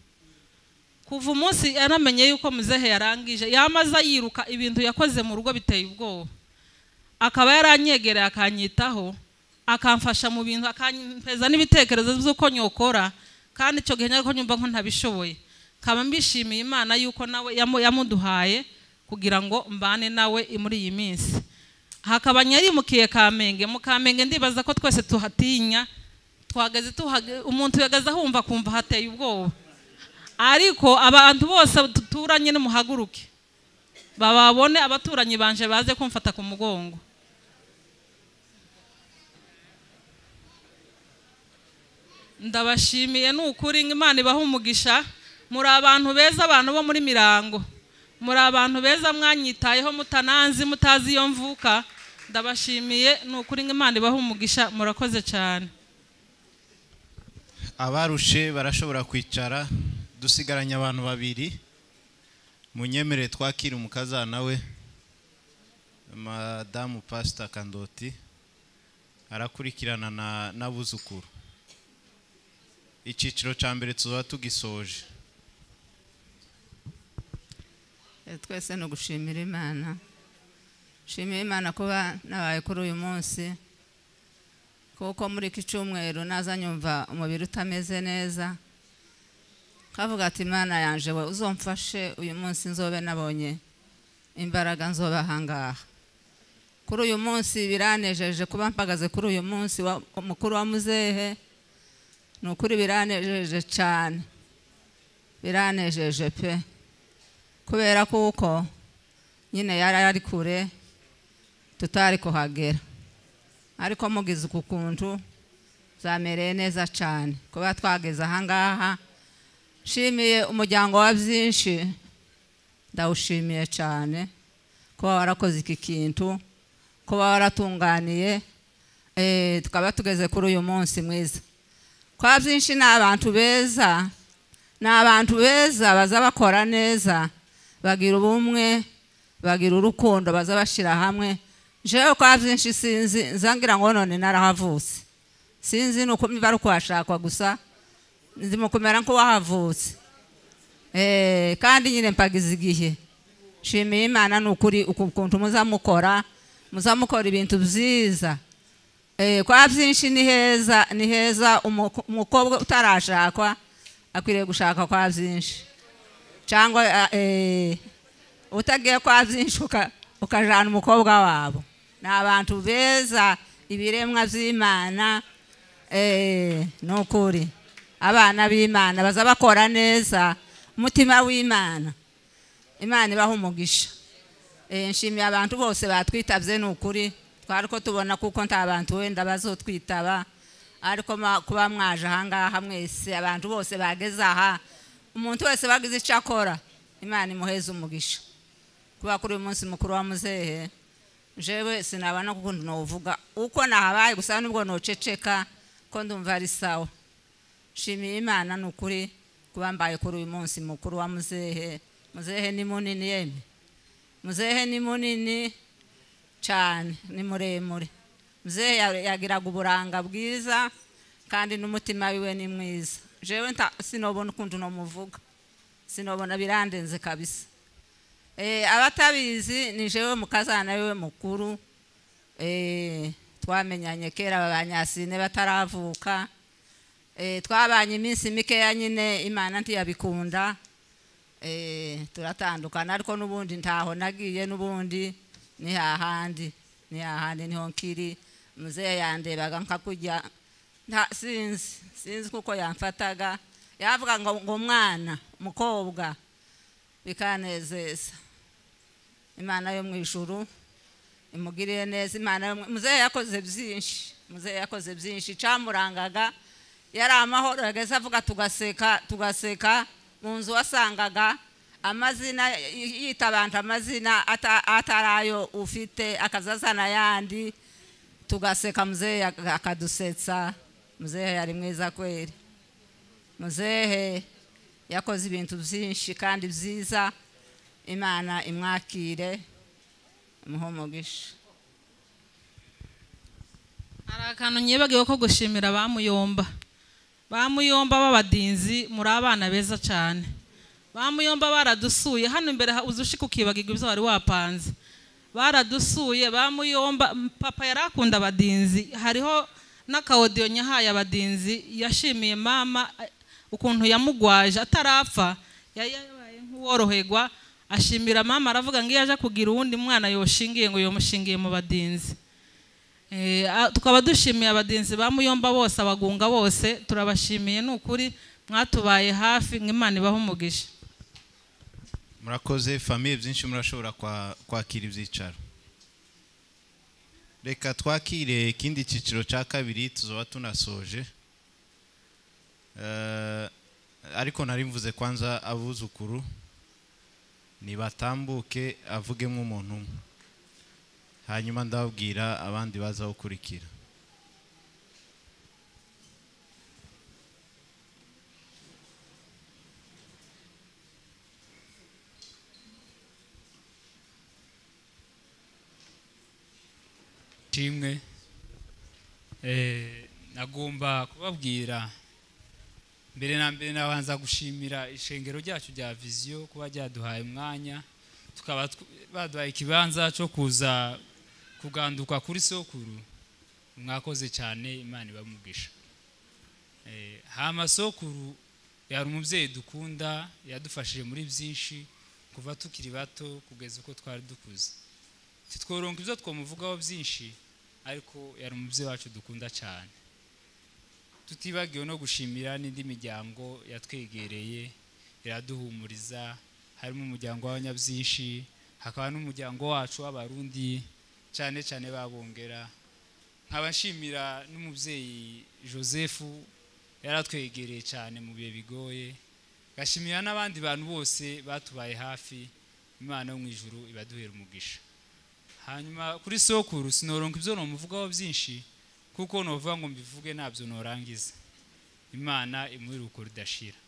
Kuva umunsi yaramenye yuko muzehe yarangije, yamaze yiruka, ibintu yakoze mu rugo biteye ubwoba, akaba yaranyegereye akanyitaho, akamfasha mu bintu, akampeza n'ibitekerezo by'uko nyokora, kandi icyo gihe nyariko nyumva ko ntabishoboye. Kaba mbishimiye Imana yuko nawe yamuduhaye kugira ngo mbane nawe muri iyi minsi. Hakaba yarimukiye Kamenge. Mu Kamenge ndibaza ko twese tuhatinya, twagaze umuntu yagaze ahumva kumva hateye ubwoba. Ariko abantu bose duturanye n'umuhaguruke bababone, abaturanyi banje baze kumfata ku mugongo. Ndabashimiye nukuri, Imana ibaha umugisha. Muri abantu beza, abantu bo muri Mirango, muri abantu beza mwanyitayeho mutananzi mutazi iyo mvuka. Ndabashimiye nukuri, Imana ibaha umugisha, murakoze cyane. Abarushe barashobora kwicara, dusigaranye abantu babiri. Munyemere twakira umukazana we Madamu Pastor Kandoti, arakurikirana n'abuzukuru. Icyiciro cya mbere tuzaba tugisoje. Twese no gushimira Imana. Shimira Imana kuba nabaye kuri uyu munsi, kuko muri iki cyumweru naza nyumva umubiri utameze neza, kavuga ati Imana yanje we uzomfashe uyu munsi nzobe nabonye imbaraga nzoba ahangaha. Kuri uyu munsi biranejeje kuba mpagaze kuri uyu munsi mukuru wa muzehe. Ni ukuri biranejeje cyane, biranejeje pe, kubera kuko nyine yari ari kure tutari kuhagera, ariko mugize uku kuntu zamereye neza cyane kuba twageze ahangaha. Nshimiye umuryango wa byinshi, ndawushimiye cyane kuba warakoze iki kintu, kuba waratunganiye, tukaba tugeze kuri uyu munsi mwiza. Kwa byinshi ni abantu beza, ni abantu beza baza bakora neza, bagira ubumwe, bagira urukundo, baza bashira hamwe. Jewe kwa byinshi sinzi nzangira ngo none narahavutse, sinzi nuko bari kuhashakwa gusa ndimo kumera nko wahavutse. Kandi nyine mpagize igihe. Nshimiye Imana nukuri ukuntu muzamukora, muzamukora ibintu byiza. Kwa byinshi ni heza, ni heza. Umukobwa utarashakwa akwiriye gushaka kwa byinshi, cyangwa utagiye kwa byinshi ukajana umukobwa wabo. Ni abantu beza, ibiremwa by'Imana, nukuri abana b'Imana baza bakora neza, umutima w'Imana. Imana ibaha umugisha. Nshimiye abantu bose batwitabye nukuri, twariko tubona kuko nta bantu wenda bazotwitaba, ariko kuba mwaje ahangaha mwese, abantu bose bageze aha, umuntu wese bagize icyo akora, Imana imuheze umugisha. Kuba kuri uyu munsi mukuru wa muzehe, jewe sinabana kuko novuga uko nahabaye gusa nubwo noceceka ko ndumva ari sawa. Nshimiye Imana nukuri kuba mbaye kuri uyu munsi mukuru wa muzehe. Muzehe ni munini yemwe, muzehe ni munini cyane, ni muremure. Muzehe yagiraga uburanga bwiza kandi n'umutima wiwe ni mwiza. Jewe sinobona ukuntu nomuvuga, sinobona, birandenze kabisa. Abatabizi ni jewe mukazana wiwe mukuru. Twamenyanye kera abanyasine bataravuka. Twabanye iminsi mikeya nyine, Imana ntiyabikunda, turatandukana, ariko n'ubundi ntaho nagiye, n'ubundi ni hahandi, ni hahandi niho nkiri. Muzehe yandebaga nkakujya, sinzi kuko yamfataga, yavuga ngo mwana mukobwa, bikanezeza. Imana yo mu ijuru imugiriye neza. Imana yo muzehe yakoze byinshi, muzehe yakoze byinshi. Cyamurangaga yari amahoro, yageze avuga tugaseka, tugaseka. Mu nzu wasangaga amazina, yita abantu amazina atarayo ufite, akazazana yandi, tugaseka. Muzehe akadusetsa. Muzehe yari mwiza kweri. Muzehe yakoze ibintu byinshi kandi byiza. Imana imwakire, imuhe umugisha. Hari akantu nyibagiwe ko gushimira bamuyomba. Bamuyomba b'abadinzi, muri abana beza cyane. Bamuyomba baradusuye hano imbere, uzushika ukibagirwa ibyo wari wapanze. Baradusuye bamuyomba, papa yarakunda abadinzi. Hariho n'akawodiyo nyahaye abadinzi, yashimiye mama ukuntu yamugwaje atarapfa, yabaye nk'uworoherwa, Ashimira mama aravuga ngo iyo aje kugira uwundi mwana yoshingiye ngo yomushingiye mu badinzi. Tukaba dushimiye abadinzi ba Muyomba bose, abagunga bose, turabashimiye nukuri mwatubaye hafi, ng'Imana ibahe umugisha. Murakoze famille, byinshi murashobora kwakira ibyicaro. Reka twakire ikindi cyiciro cya kabiri tuzoba tunasoje. Ariko nari mvuze kwanza abuzukuru nibatambuke avugemo umuntu umwe, hanyuma ndababwira abandi baza gukurikira. Timwe nagomba kubabwira mbere na mbere nabanza gushimira ishengero ryacu rya Vision kuba ryaduhaye umwanya, tukaba baduhaye ikibanza cyo kuza kuganduka kuri sokuru. Mwakoze cyane, Imana ibamugisha. Hama sokuru yari umubyeyi dukunda, yadufashije muri byinshi kuva tukiri bato kugeza uko twari dukuze. Titworonka ibyo twamuvugaho byinshi, ariko yari umubyeyi wacu dukunda cyane. Tutibagiwe no gushimira n'indi miryango yatwegereye iraduhumuriza, harimo umuryango w'abanyabyinshi, hakaba n'umuryango wacu w'abarundi cyane cyane babongera. Nkabashimira n'umubyeyi Joseph yaratwegereye cyane mu bihe bigoye. Gashimira n'abandi bantu bose batubaye hafi, Imana yo mu ijuru ibaduhera umugisha. Hanyuma kuri sokuru sinoronka ibyo nomuvugaho byinshi, kuko novuga ngo mbivuge ntabyo norangiza. Imana imuhiruko ridashira.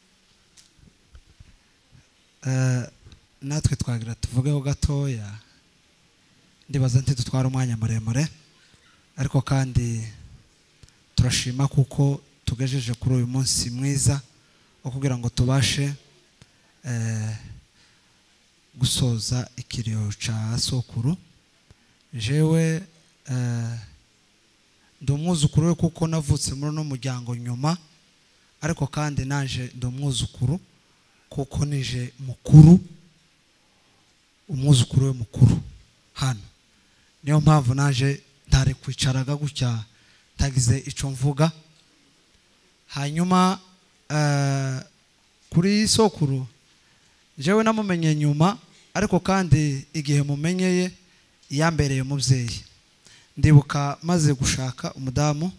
Natwe twagira tuvugeho gatoya, ndibaza nti dutwara umwanya muremure, ariko kandi turashima kuko tugejeje kuri uyu munsi mwiza wo kugira ngo tubashe gusoza ikiriyo ca sokuru. Jewe ndi umwuzukuru we kuko navutse muri no muryango nyuma, ariko kandi naje ndi umwuzukuru kuko nije mukuru, umwuzukuru we mukuru hano. Niyo mpamvu naje ntari kwicaraga gutya tagize ico mvuga. Hanyuma kuri sokuru jewe namumenye nyuma, ariko kandi igihe mumenyeye yambereye umubyeyi. Ndibuka maze gushaka umudamu,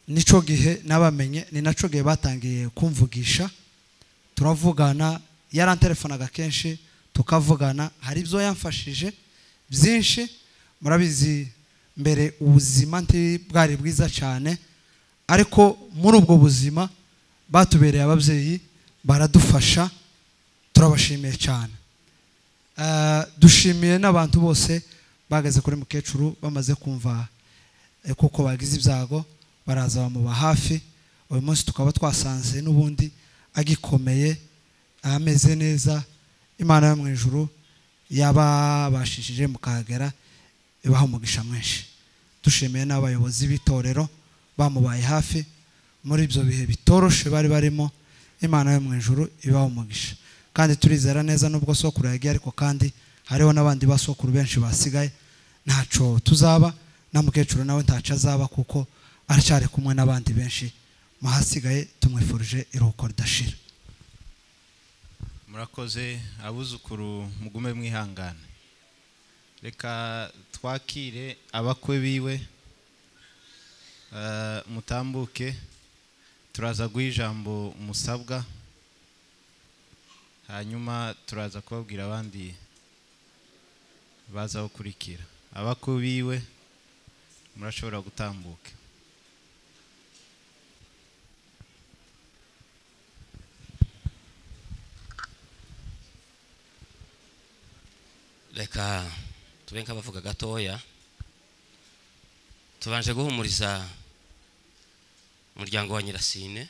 nico gihe nabamenye, ni naco gihe batangiye kumvugisha, turavugana, yarantelefonaga kenshi tukavugana, hari ibyo yamfashije byinshi. Murabizi mbere ubuzima nti bwari bwiza cyane, ariko muri ubwo buzima batubereye ababyeyi baradufasha, turabashimiye cyane. Dushimiye n'abantu bose bageze kuri mukecuru bamaze kumva kuko bagize ibyago baraza bamuba hafi. Uyu munsi tukaba twasanze n'ubundi agikomeye ameze neza. Imana yo mu ijuru yababashishije mukahagera ibaha umugisha mwinshi. Dushimiye n'abayobozi b'itorero bamubaye hafi muri ibyo bihe bitoroshe bari barimo. Imana yo mu ijuru ibaha umugisha. Kandi turizera neza nubwo sokuru yagiye, ariko kandi hariho n'abandi basokuru benshi basigaye, ntaco tuzaba na mukecuru nawe ntaco azaba kuko aracyari kumwe n'abandi benshi. Muhasigaye tumwifurije iruhuko ridashira. Murakoze abuzukuru, mugume mwihangane. Reka twakire abakwe biwe, mutambuke, turaza guha ijambo musabwa, hanyuma turaza kubabwira abandi baza gukurikira. Abakwe biwe murashobora gutambuka. Reka tube nk'abavuga gatoya. Tubanje guhumuriza umuryango wa Nyirasine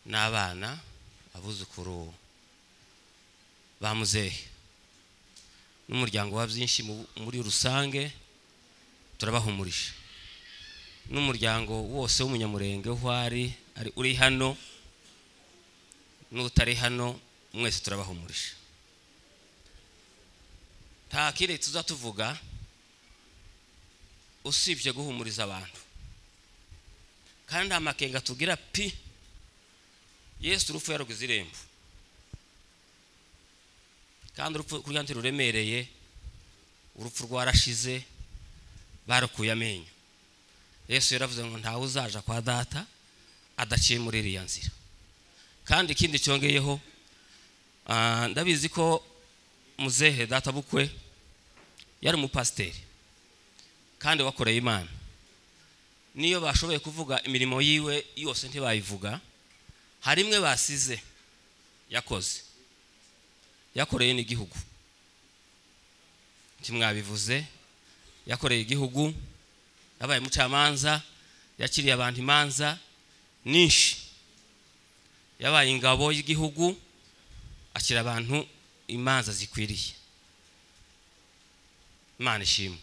n'abana, abuzukuru ba muzehe n'umuryango wa byinshi muri rusange, turabahumurije n'umuryango wose w'umunyamurenge aho ari uri hano n'utari hano. Mwese turabahumurisha. Nta kindi tuzatuvuga usibye guhumuriza abantu. Kandi amakenga tugira pi Yesu urupfu yarugize irembo. Kandi urupfu kurya ntiruremereye, urupfu rwarashize, barukuye amenyo. Yesu yaravuze ngo ntawe uzaja kwa data adaciye muri iriya nzira. Kandi ikindi cyongeyeho, ndabizi ko muzehe data bukwe yari umupasiteri kandi wakoreye Imana. Niyo bashoboye kuvuga imirimo yiwe yose ntibayivuga, hari imwe basize yakoze, yakoreye n'igihugu. Ntimwabivuze, yakoreye igihugu, yabaye mucamanza, yakiriye abantu imanza nyinshi, yabaye ingabo y'igihugu, akira abantu imanza zikwiriye. Imana ishimwe.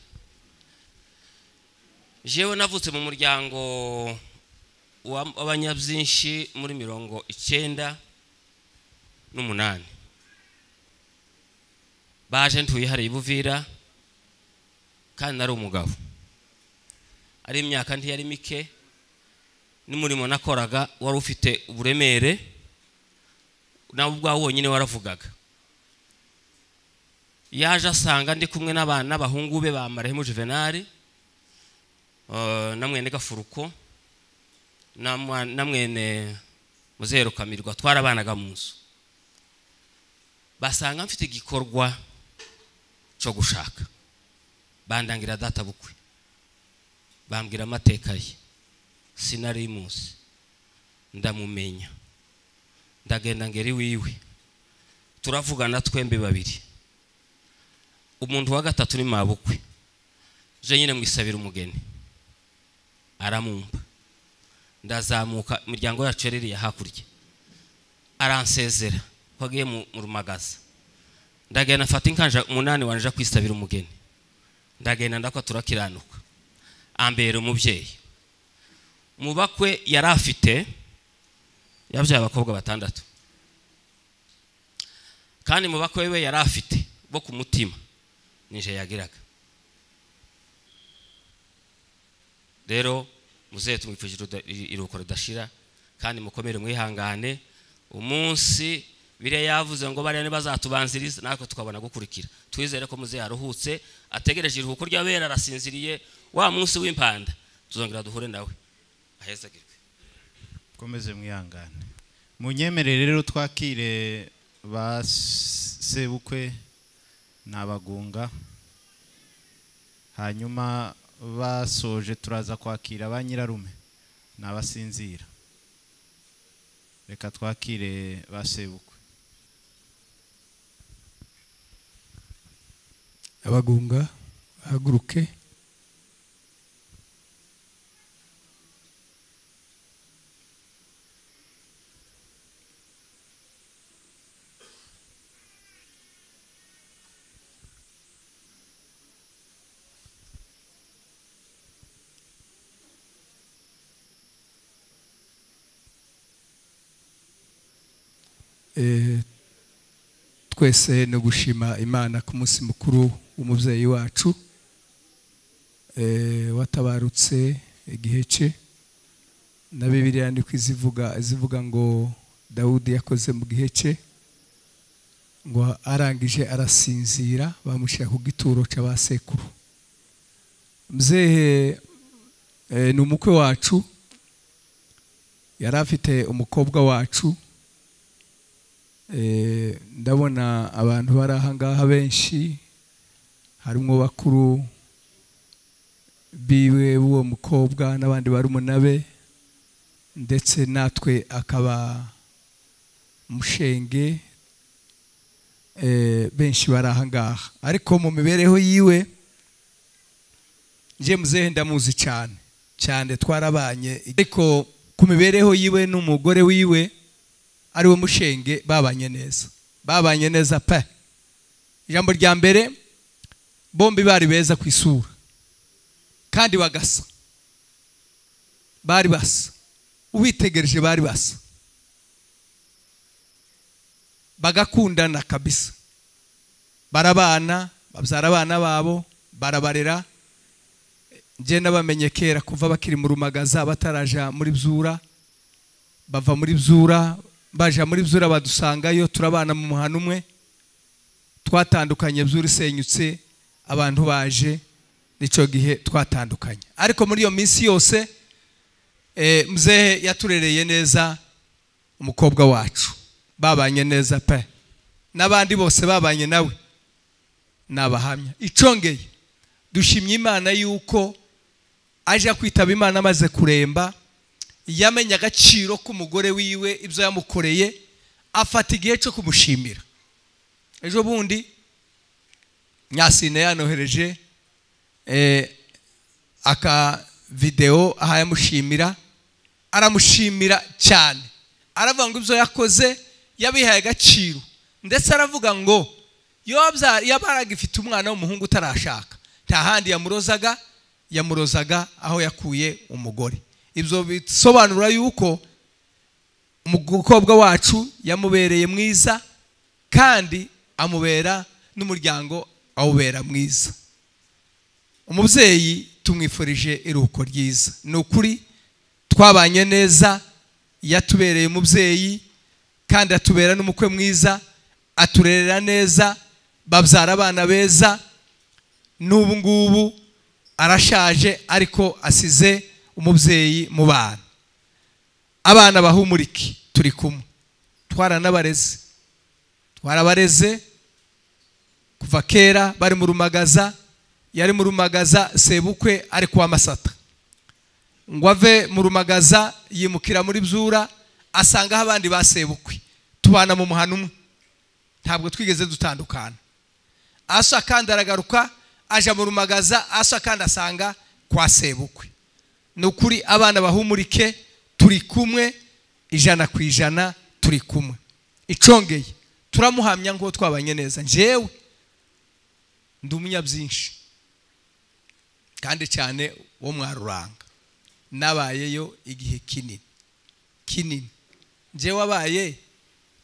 Jewe navutse mu muryango w'abanyabyinshi muri 98. Baje ntuye hari Buvira kandi nari umugabo. Ari imyaka ntiyari mike, n'umurimo nakoraga wari ufite uburemere, nawe ubwawe wonyine waravugaga. Yaje asanga ndi kumwe n'abana n'abahungu be ba Marehemu Juvenal, na mwene Gafuruko, na mwene Muzehe Rukamirwa, twarabanaga mu nzu. Basanga mfite igikorwa cyo gushaka, bandangira data bukwe, bambwira amateka ye. Sinari muzi, ndamumenya, ndagenda ngeri wiwe, turavugana twembi babiri. Umuntu wa gatatu ni mabukwe, je nyine mwisabira umugeni, aramumpa. Ndazamuka imiryango yacu yaririye hakurya, aransezera ko agiye mu Rumagaza. Ndagenda mfata inkanja 8 wanje kwisabira umugeni, ndagenda ndakwa turakiranuka, ambera umubyeyi. Mu bakwe yari afite yabyaye abakobwa 6, kandi mu bakwe we yari afite bo ku mutima nije yagiraga. Rero muzehe tumwifuje iruhuko ridashira, kandi mukomere mwihangane. Umunsi bire yavuze ngo bariya ntibazatubanziriza, natwe tukabona gukurikira. Twizere ko muzehe aruhutse, ategereje iruhuko ry'abera, arasinziriye. Wa munsi w'impanda tuzongera duhure nawe. Ahezagirwe. Komeze mwihangane. Munyemerere rero twakire ba sebukwe n'abagunga, hanyuma basoje turaza kwakira ba nyirarume n'abasinzira. Reka twakire ba sebukwe. Abagunga haguruke. Twese no gushima Imana ku munsi mukuru w'umubyeyi wacu watabarutse igihe cye. Na Bibiliya ndiko izivuga ngo Dawudi yakoze mu gihe cye, ngo arangije arasinzira, bamushyira ku gituro cy'abasekuru. Mzehe ni umukwe wacu, yari afite umukobwa wacu. Ndabona abantu bari aha ngaha benshi, harimo bakuru biwe b'uwo mukobwa n'abandi barumuna be, ndetse natwe akaba mushenge, benshi bari aha ngaha. Ariko mu mibereho yiwe nje muzehe ndamuzi cyane cyane, twarabanye. Ariko ku mibereho yiwe n'umugore wiwe ari we mushenge, babanye neza, babanye neza pe. Ijambo rya mbere, bombi bari beza ku isura kandi bagasa, bari basa, ubitegereje bari basa. Bagakundana kabisa, barabana, babyara abana babo, barabarera. Njye nabamenye kera kuva bakiri mu Rumagaza bataraja muri Byura, bava muri Byura baja muri Byura badusangayo, turabana mu muhano umwe. Twatandukanye Byura isenyutse, abantu baje, nico gihe twatandukanye. Ariko muri iyo minsi yose mzehe yaturereye neza umukobwa wacu, babanye neza pe, n'abandi bose babanye nawe nabahamya. Icongeye dushimye Imana yuko aje kwitaba Imana amaze kuremba, yamenye agaciro k'umugore wiwe, ibyo yamukoreye, afata igihe cyo kumushimira. Ejo bundi Nyasine yanohereje aka video aha yamushimira, aramushimira cyane, aravuga ngo ibyo yakoze yabihaye agaciro, ndetse aravuga ngo yabaragifite umwana w'umuhungu utarashaka, nta handi yamurozaga, yamurozaga aho yakuye umugore. Ibyo bisobanura yuko umukobwa wacu yamubereye mwiza, kandi amubera n'umuryango awubera mwiza. Umubyeyi tumwifurije iruhuko ryiza. Ni ukuri twabanye neza, yatubereye umubyeyi kandi atubera n'umukwe mwiza, aturerera neza, babyara abana beza. N'ubu ngubu arashaje ariko asize umubyeyi mu bana. Abana bahumuriki turi kumwe, twaranabareze, twarabareze kuva kera bari mu Rumagaza. Yari mu Rumagaza sebukwe ari kwa Masata, ngo ave mu Rumagaza yimukira muri Byura, asanga abandi basebukwe, tubana mu muhano umwe, ntabwo twigeze dutandukana. Asa kandi aragaruka aja mu Rumagaza, asa kandi asanga kwa sebukwe. Nukuri abana bahumurike turi kumwe 100% turi kumwe. Icongeye turamuhamya ngo twabanye neza. Njewe ndi umunyabyinshi kandi cyane wo mwaruranga, nabayeyo igihe kinini kinini. Njewe wabaye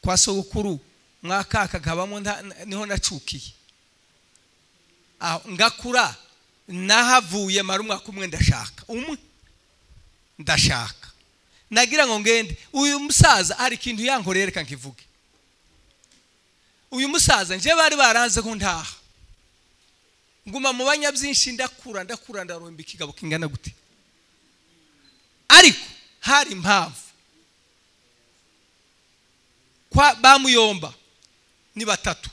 kwa sogokuru mwakaka kabamo niho nacukiye, aho ngakura nahavuye mara umwaka umwe ndashaka umwe ndashaka nagira ngo ngende. Uyu musaza hari ikintu yankoreye reka nkivuge. Uyu musaza nje bari baranze ko ntaha, nguma mu banyabyinshi, ndakura ndakura ndaromba ikigabo kingana gute, ariko hari impamvu kwa bamuyomba ni batatu.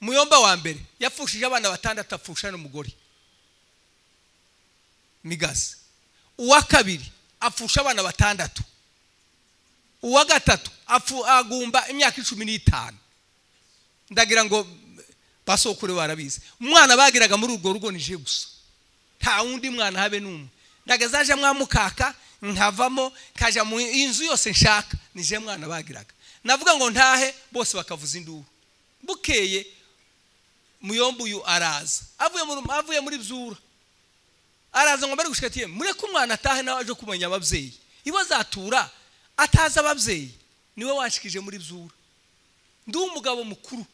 Muyomba wa mbere yapfushije abana batandatu, apfusha n'umugore Migazi. Uwa kabiri apfusha abana batandatu. Uwa gatatu agumba imyaka 15. Ndagira ngo basokure barabizi. Umwana bagiraga muri urwo rugo nije gusa, nta wundi mwana habe numwe. Ndagazaje mwamukaka nkavamo kaja mu inzu yose nshaka, nije mwana bagiraga. Navuga ngo ntahe bose bakavuza induru. Bukeye muyomba uyu araza avuye muri Byura, araza ngo bari gushikatiye mureke umwana atahe nawe aje kumenya ababyeyi, ibo zatura ataza ababyeyi, niwe washikije muri Byura. Ndi umugabo mukuru,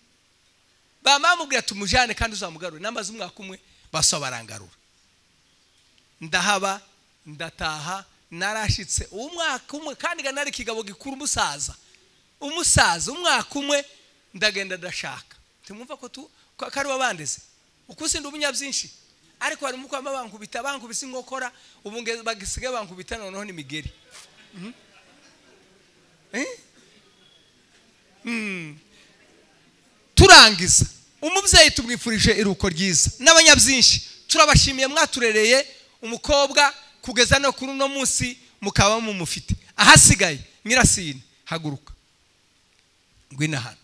bamamubwira tumujane kandi uzamugarure, namaze umwaka umwe baso barangarura. Ndahaba ndataha narashitse umwaka umwe, kandi nari kigabo gikuru umusaza umwaka umwe ndagenda ndashaka. Timwumva ko tu kari babandeze ukusi ndi umunyabyinshi, ariko hari umukwa bankubita bankubise inkokora, ubu bagisigaye bankubita noneho ni migeri. Turangiza umubyeyi tumwifurije iruko ryiza n'abanyabyinshi turabashimiye, mwaturereye umukobwa kugeza no kuri uno munsi mukaba mumufite. Ahasigaye Nyirasine haguruka ngwino hano.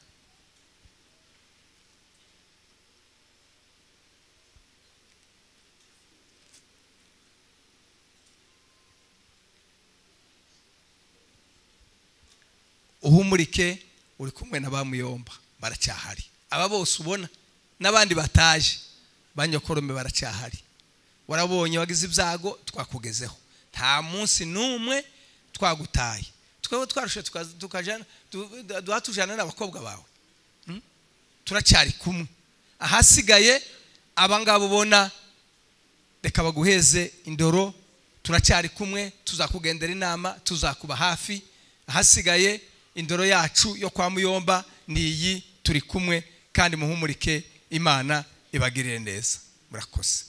Uhumurike uri kumwe na bamuyomba baracyahari, aba bose ubona n'abandi bataje banyokorome baracyahari. Warabonye wagize ibyago twakugezeho, nta munsi n'umwe twagutaye. Twebwe twarushe tukajana duhatujana n'abakobwa bawe. Turacyari kumwe. Ahasigaye abangabo ubona reka baguheze indoro, turacyari kumwe, tuzakugendera inama, tuzakuba hafi. Ahasigaye indoro yacu yo kwa Muyomba ni iyi, turi kumwe kandi muhumurike, Imana ibagirire neza. Murakoze.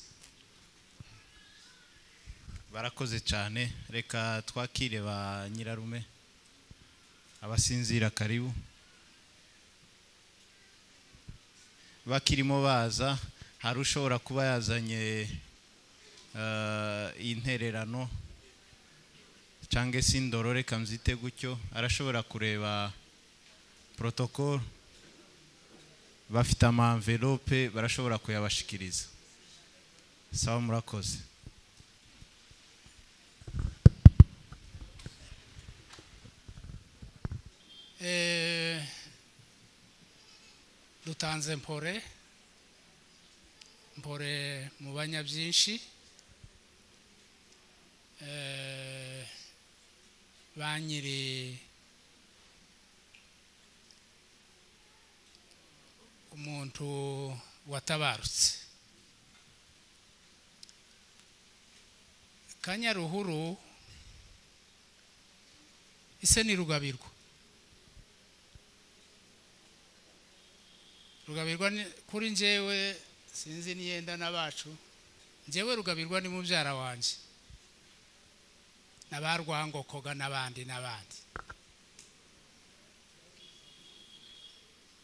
Barakoze cyane. Reka twakire ba nyirarume abasinzira, karibu. Bakirimo baza, hari ushobora kuba yazanye intererano cyangwa se indoro, reka mzite gutyo, arashobora kureba protocol, bafite ama envelope barashobora kuyabashikiriza. Sawa, murakoze. Dutanze mpore mpore mu banyabyinshi, banyiri umuntu watabarutse Kanyaruhuru, ise ni Rugabirwa. Rugabirwa kuri njyewe sinzi niyenda n'abacu, njyewe Rugabirwa ni mubyara wanjye n'abarwangokoga n'abandi n'abandi.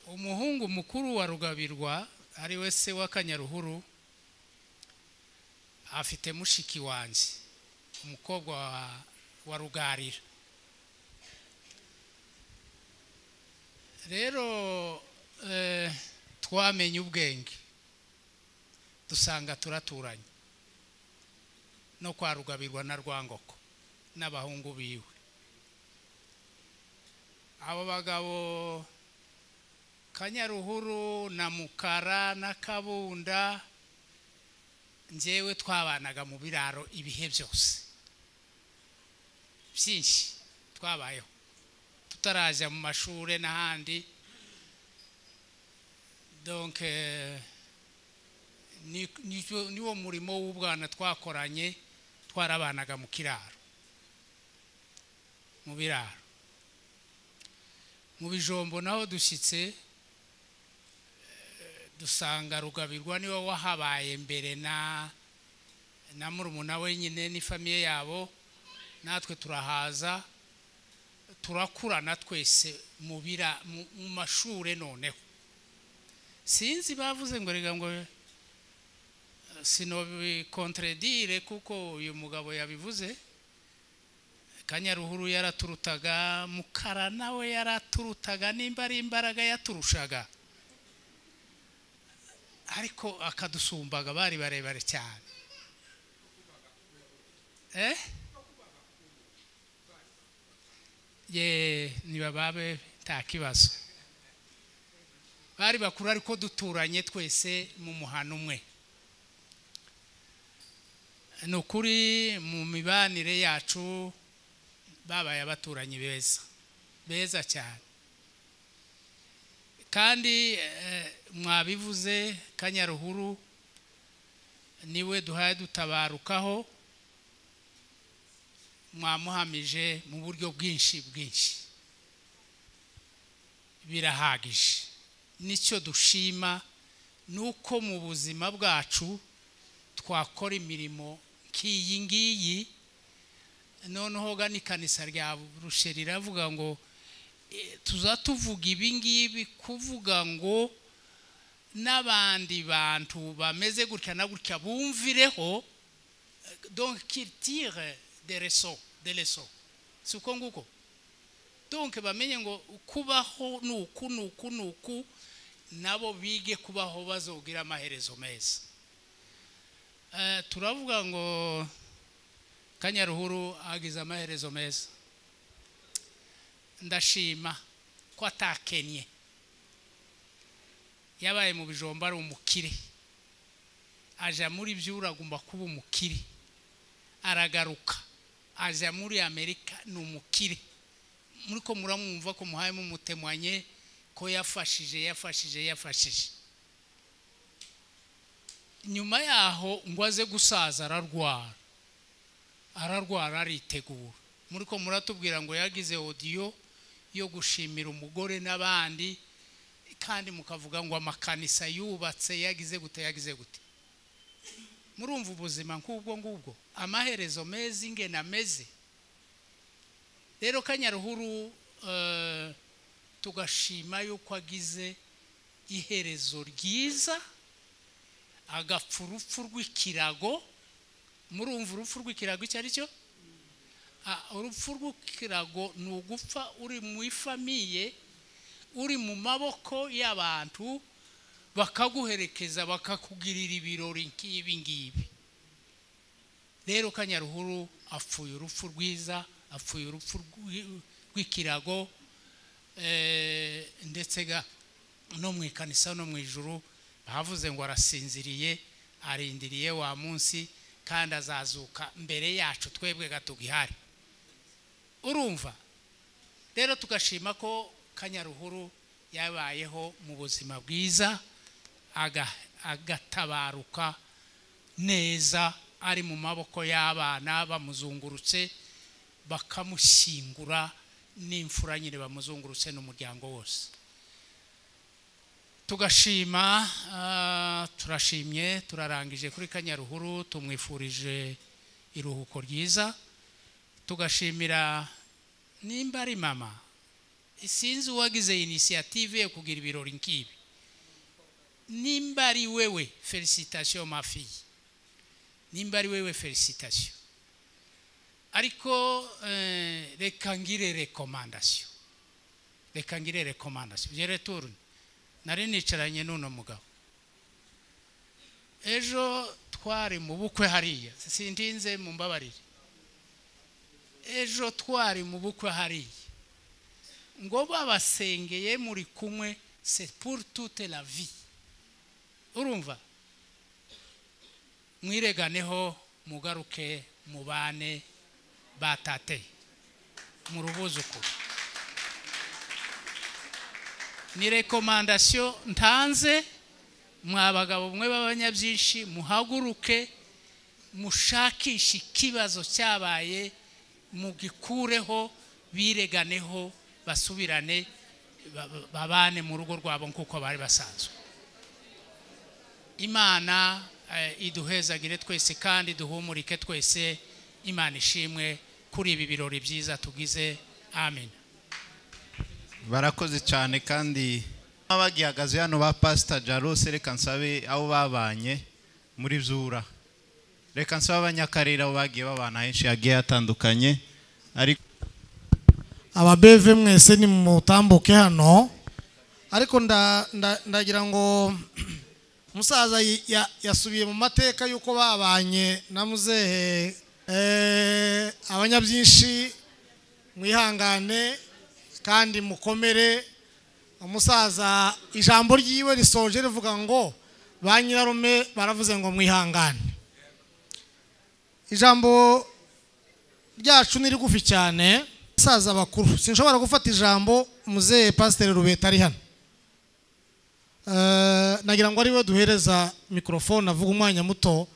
Umuhungu mukuru wa Rugabirwa ari we se wa Kanyaruhuru afite mushiki wanjye, umukobwa wa Rugarira. Rero twamenye ubwenge dusanga turaturanye no kwa Rugabirwa na Rwangoko n'abahungu biwe. Abo bagabo Kanyaruhuru na Mukara na Kabunda njyewe twabanaga mu biraro ibihe byose byinshi twabayeho tutaraja mu mashure n'ahandi. Donc niwo murimo w'ubwana twakoranye, twarabanaga mu kiraro, mu biraro, mu bijombo. Naho dushyitse dusanga Rugabirwa niwe wahabaye mbere na murumuna we nyine n'ifamiye yabo, natwe turahaza turakurana twese mu mashure. Noneho sinzi bavuze ngo rega ngo sinobi kuko uyu mugabo yabivuze, Kanyaruhuru yaraturutaga, Mukara nawe yaraturutaga, nimba ari imbaraga yaturushaga ariko akadusumbaga, bari barebare cyane. Ye nibababe nta kibazo, bari bakuru ariko duturanye twese mu muhano umwe. Ni ukuri mu mibanire yacu babaye abaturanyi beza beza cyane. Kandi mwabivuze, Kanyaruhuru niwe duhaye dutabarukaho, mwamuhamije mu buryo bwinshi bwinshi, birahagije. Nicyo dushima nuko mu buzima bwacu twakora imirimo nk'iyi ngiyi. Noneho ga n'ikanisa rya Rusheri riravuga ngo tuzatuvuga ibi ngibi, kuvuga ngo n'abandi bantu bameze gutya na gutya bumvireho, donc qu'ils tirent des leçons, des leçons. Si uko nguko, donc bamenye ngo kubaho nuku nuku nuku, nabo bige kubaho bazogira amaherezo meza. Turavuga ngo Kanyaruhuru agize amaherezo meza. Ndashima ko atakenye, yabaye mu bijomba ari umukire, aja muri byura agomba kuba umukire, aragaruka aja muri Amerika ni umukire. Muri ko muramwumva ko muhaye mumutemwanye Ko yafashije yafashije yafashije. Nyuma yaho ngo aze gusaza ararwara. Ararwara aritegura. Muri ko muratubwira ngo yagize audio yo gushimira umugore n'abandi, kandi mukavuga ngo amakanisa yubatse yagize gute yagize gute. Murumva ubuzima nk'ubwo ngubwo amaherezo meza ingena meze. Rero Kanyaruhuru tugashima yuko agize iherezo ryiza, agapfa urupfu rw'ikirago. Murumva urupfu rw'ikirago icyo ari cyo? Urupfu rw'ikirago ni ugupfa uri mu ifamiye, uri mu maboko y'abantu, bakaguherekeza bakakugirira ibirori nk'ibi ngibi. Rero Kanyaruhuru apfuye urupfu rwiza, apfuye urupfu rw'ikirago, ndetse no mu ikanisa no mu ijuru bavuze ngo arasinziriye, arindiriye wa munsi, kandi azazuka mbere yacu twebwe gatugihari. Urumva rero tugashima ko Kanyaruhuru yabayeho mu buzima bwiza, agatabaruka neza, ari mu maboko y'abana bamuzungurutse, bakamushyingura n'imfura nyine bamuzungurutse n'umuryango wose. Tugashima, turashimye, turarangije kuri Kanyaruhuru, tumwifurije iruhuko ryiza. Tugashimira nimba ari mama, sinzi uwagize initiative yo kugira ibirori nkibi, nimba ari wewe felicitation ma fille, nimba ari wewe felicitation. Ariko reka ngire recommandation, reka ngire recommandation. Je retourne, nari nicaranye n'uno mugabo ejo, twari mu bukwe hariya, sintinze mumbabarire. Ejo twari mu bukwe hariya, ngo babasengeye muri kumwe, c'est pour toute la vie. Urumva mwireganeho, mugaruke mubane batate mu rubuzukuru. Ni recommandation ntanze, mwa bagabo mwe b'abanyabyinshi, muhaguruke mushakishe ikibazo cyabaye, mugikureho, bireganeho, basubirane, babane mu rugo rwabo nkuko bari basanzwe. Imana iduhezagire twese kandi duhumurike twese. Imana ishimwe kuri ibi birori byiza tugize. Amen. Barakoze cyane. Kandi abagihagaze hano ba Pastor Jarose, reka nsabe abo babanye muri Byura, reka nsabe abanyakarere abo bagiye babana henshi hagiye hatandukanye. Ariko ababeve mwese ni mutambuke hano. Ariko ndagira ngo musaza yasubiye mu mateka yuko babanye na muzehe. Abanyabyinshi mwihangane kandi mukomere. Umusaza ijambo ryiwe risoje rivuga ngo ba nyirarume baravuze ngo mwihangane. Ijambo ryacu ni rigufi cyane. Musaza bakuru, sinshobora gufata ijambo muzehe Pasteur Rubeta ari hano. Nagira ngo ariwe duhereza microphone avuga umwanya muto,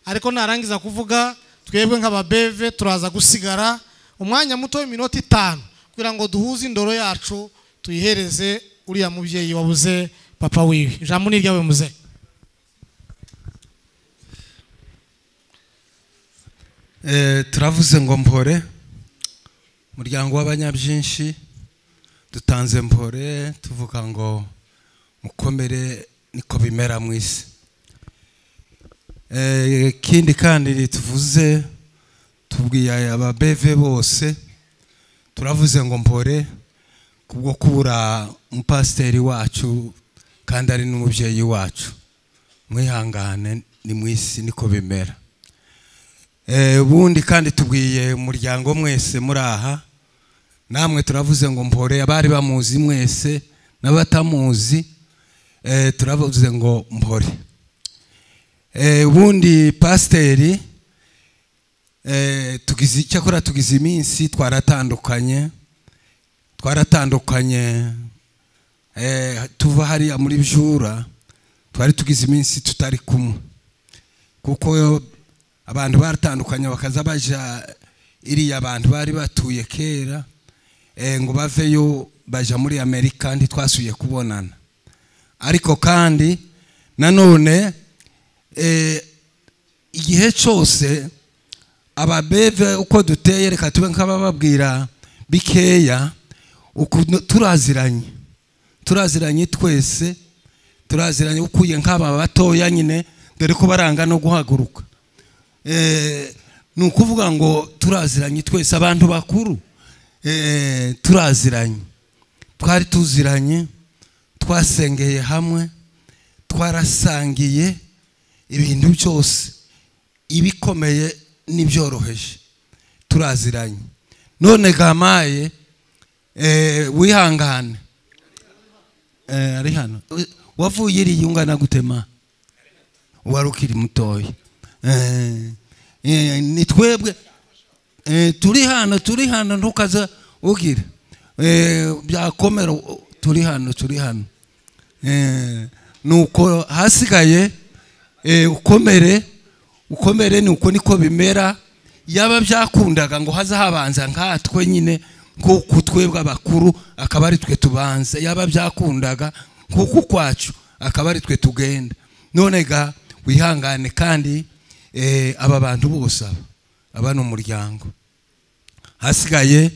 ariko narangiza kuvuga twebwe nk'ababeve turaza gusigara umwanya muto w'iminota 5 kugira ngo duhuze indoro yacu tuyihereze uriya mubyeyi wabuze papa wiwe. Ijambo ni ryawe muze. Turavuze ngo mpore muryango w'abanyabyinshi, dutanze mpore tuvuga ngo mukomere, niko bimera mu isi. Ikindi kandi tuvuze, tubwiye ababeve bose, turavuze ngo mpore kubwo kubura umupasiteri wacu kandi ari n'umubyeyi wacu. Mwihangane, ni mu isi niko bimera. Ubundi kandi tubwiye umuryango mwese muri aha, namwe turavuze ngo mpore, abari bamuzi mwese n'abatamuzi, turavuze ngo mpore. Ubundi pasiteri tugize icyakora, tugize iminsi twaratandukanye, Tuva hariya muri Byura twari tugize iminsi tutari kumwe, kuko abantu baratandukanye bakaza baja iriya abantu bari batuye kera, ngo baveyo baja muri Amerika, ntitwasuye kubonana. Ariko kandi nanone igihe cyose ababeve uko duteye, reka tube nk'abababwira bikeya, uko turaziranye twese, turaziranye ukuye nk'aba batoya nyine, dore ko baranga no guhaguruka. Ni ukuvuga ngo turaziranye twese, abantu bakuru turaziranye, twari tuziranye, twasengeye hamwe, twarasangiye ibintu byose, ibikomeye n'ibyoroheje, turaziranye. None gamaye wihangane, ari hano wavuye iriya ungana gutema, wari ukiri mutoya. Ni twebwe turi hano, ntukaza ugira byakomera, turi hano. Nuko hasigaye ukomere, nuko niko bimera. Yaba byakundaga ngo haza habanza nkatwe nyine, nkuko twebwe abakuru akaba ari twe tubanza, yaba byakundaga nkuko kwacu akaba ari twe tugenda. None ga wihangane, kandi aba bantu bose aba n'umuryango. Hasigaye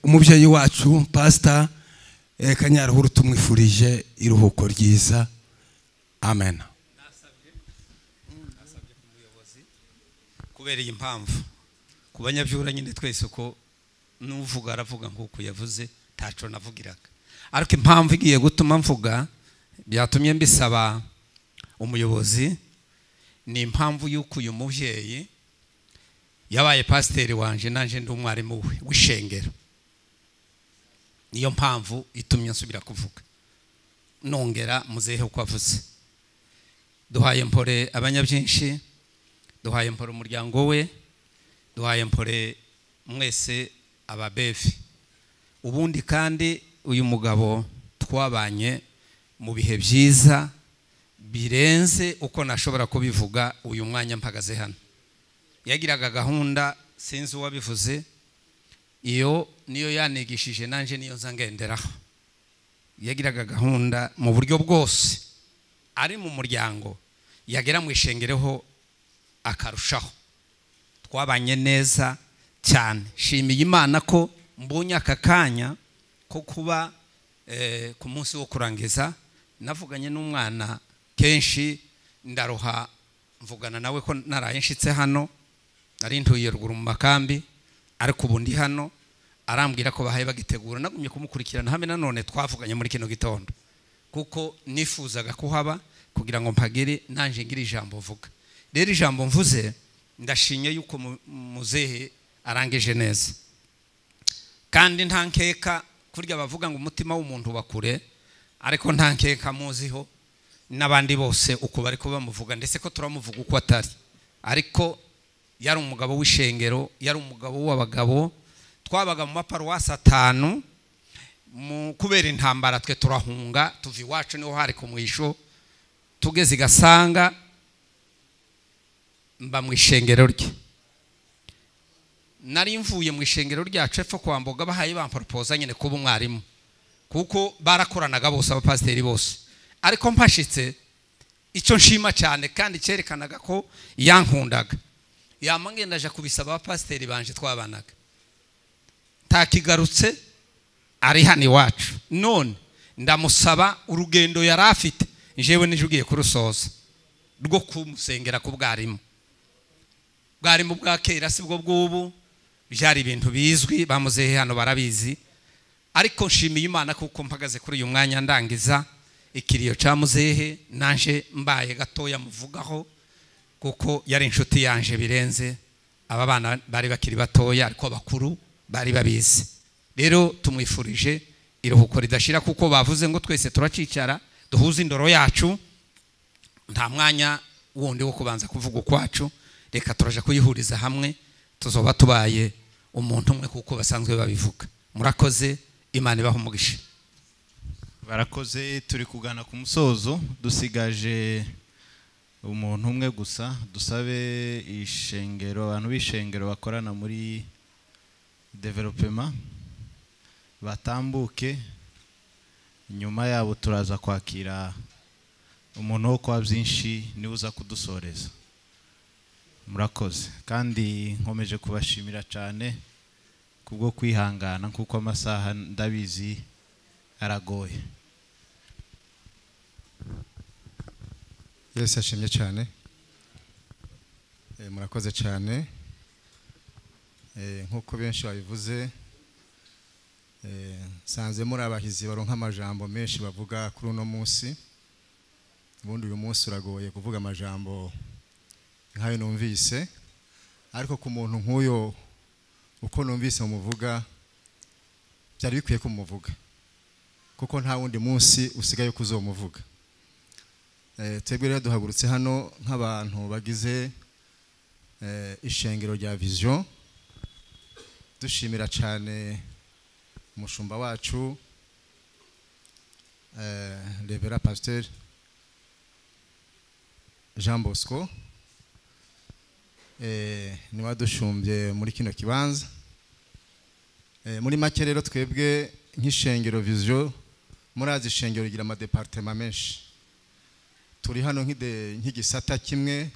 umubyeyi wacu Pastor Kanyaruhuru tumwifurije iruhuko ryiza. Amen. Kubera iyi mpamvu ku banyabyura nyine twese uko nuvuga aravuga nkuko yavuze, ntaco navugiraga, ariko impamvu igiye gutuma mvuga byatumye mbisaba umuyobozi, ni impamvu y'uko uyu mubyeyi yabaye pasiteri wanje, nanje ndi umwarimu we w'ishengero. Niyo mpamvu itumye nsubira kuvuga, nongera muzehe uko avuze. Duhaye mpore abanyabyinshi, duhaye mpore umuryango we, duhaye mpore mwese ababevi. Ubundi kandi uyu mugabo twabanye mu bihe byiza birenze uko nashobora kubivuga uyu mwanya mpagaze hano. Yagiraga gahunda, sinzi uwabivuze, iyo niyo yanigishije nanje niyo nzangenderaho. Yagiraga gahunda mu buryo bwose, ari mu muryango, yagera mu ishengereho akarushaho. Twabanye neza cyane. Shimiye Imana ko mbonye aka kanya ko kuba ku munsi wo kurangiza. Navuganye n'umwana kenshi, ndaroha mvugana nawe ko naraye nshitse hano, nari ntuye ruguru mu makambi, ariko ubu ndi hano, arambwira ko bahaye bagitegura. Nagumye kumukurikirana hamwe nanone twavuganye muri kino gitondo, kuko nifuzaga kuhaba kugira ngo mpagere nanje ngira ijambo mvuga. Rero ijambo mvuze, ndashinye yuko muzehe arangije neza, kandi nta nkeka kurya bavuga ngo umutima w'umuntu bakure, ariko nta nkeka muziho n'abandi bose uko bari ko bamuvuga, ndetse ko turamuvuga uko atari. Ariko yari umugabo w'ishengero, yari umugabo w'abagabo. Twabaga mu maparuwasi 5, mu kubera intambara twe turahunga tuva iwacu, niho hari ku mwisho, tugeze Gasanga mba mu ishengero rye. Nari mvuye mu ishengero ryacu epfo kwa Mboga, bahaye bamporopoza nyine kuba umwarimu, kuko barakoranaga bose abapasiteri bose. Ariko mpashitse, icyo nshima cyane kandi cyerekanaga ko yankundaga, yama ngenda aja kubisaba abapasiteri banje twabanaga, ntakigarutse ari hano iwacu. None ndamusaba urugendo yari afite, njyewe nije ugiye kurusoza rwo kumusengera ku bwarimu. Bwarimu bwa kera si bwo bw'ubu, byari ibintu bizwi, bamuzehe hano barabizi. Ariko nshimiye Imana kuko mpagaze kuri uyu mwanya ndangiza ikiriyo ca muzehe, nanje mbaye gatoya muvugaho, kuko yari inshuti yanje birenze. Aba bana bari bakiri batoya, ariko abakuru bari babizi. Rero tumwifurije iruhuko ridashira, kuko bavuze ngo twese turacicara duhuze indoro yacu, nta mwanya wundi wo kubanza kuvuga ukwacu. Reka turaje kuyihuriza hamwe, tuzoba tubaye umuntu umwe kuko basanzwe babivuga. Murakoze, Imana ibahe umugisha. Barakoze. Turi kugana ku musozo, dusigaje umuntu umwe gusa. Dusabe ishengero, abantu b'ishengero bakorana muri development batambuke, nyuma yabo turaza kwakira umuntu wo kwa byinshi niwe uza kudusoreza. Murakoze, kandi nkomeje kubashimira cyane kubwo kwihangana, kuko amasaha ndabizi aragoye. Yesu ashimye cyane. Murakoze cyane. Nkuko benshi babivuze, nsanze muri abahizi baronka amajambo menshi bavuga kuri uno munsi. Ubundi uyu munsi uragoye kuvuga amajambo nkayo numvise, ariko ku muntu nk'uyo uko numvise umuvuga byari bikwiye kumuvuga, kuko nta wundi munsi usigaye kuzomuvuga. Twebwe rero duhagurutse hano nk'abantu bagize ishengero rya Vision, dushimira cyane umushumba wacu Reverend Pasteur Jean Bosco, niwe dushumbye muri kino kibanza. Muri make rero twebwe nk'ishengero Vision, murazi ishengero rigira amadepartement menshi. Turi hano nk'igisata kimwe,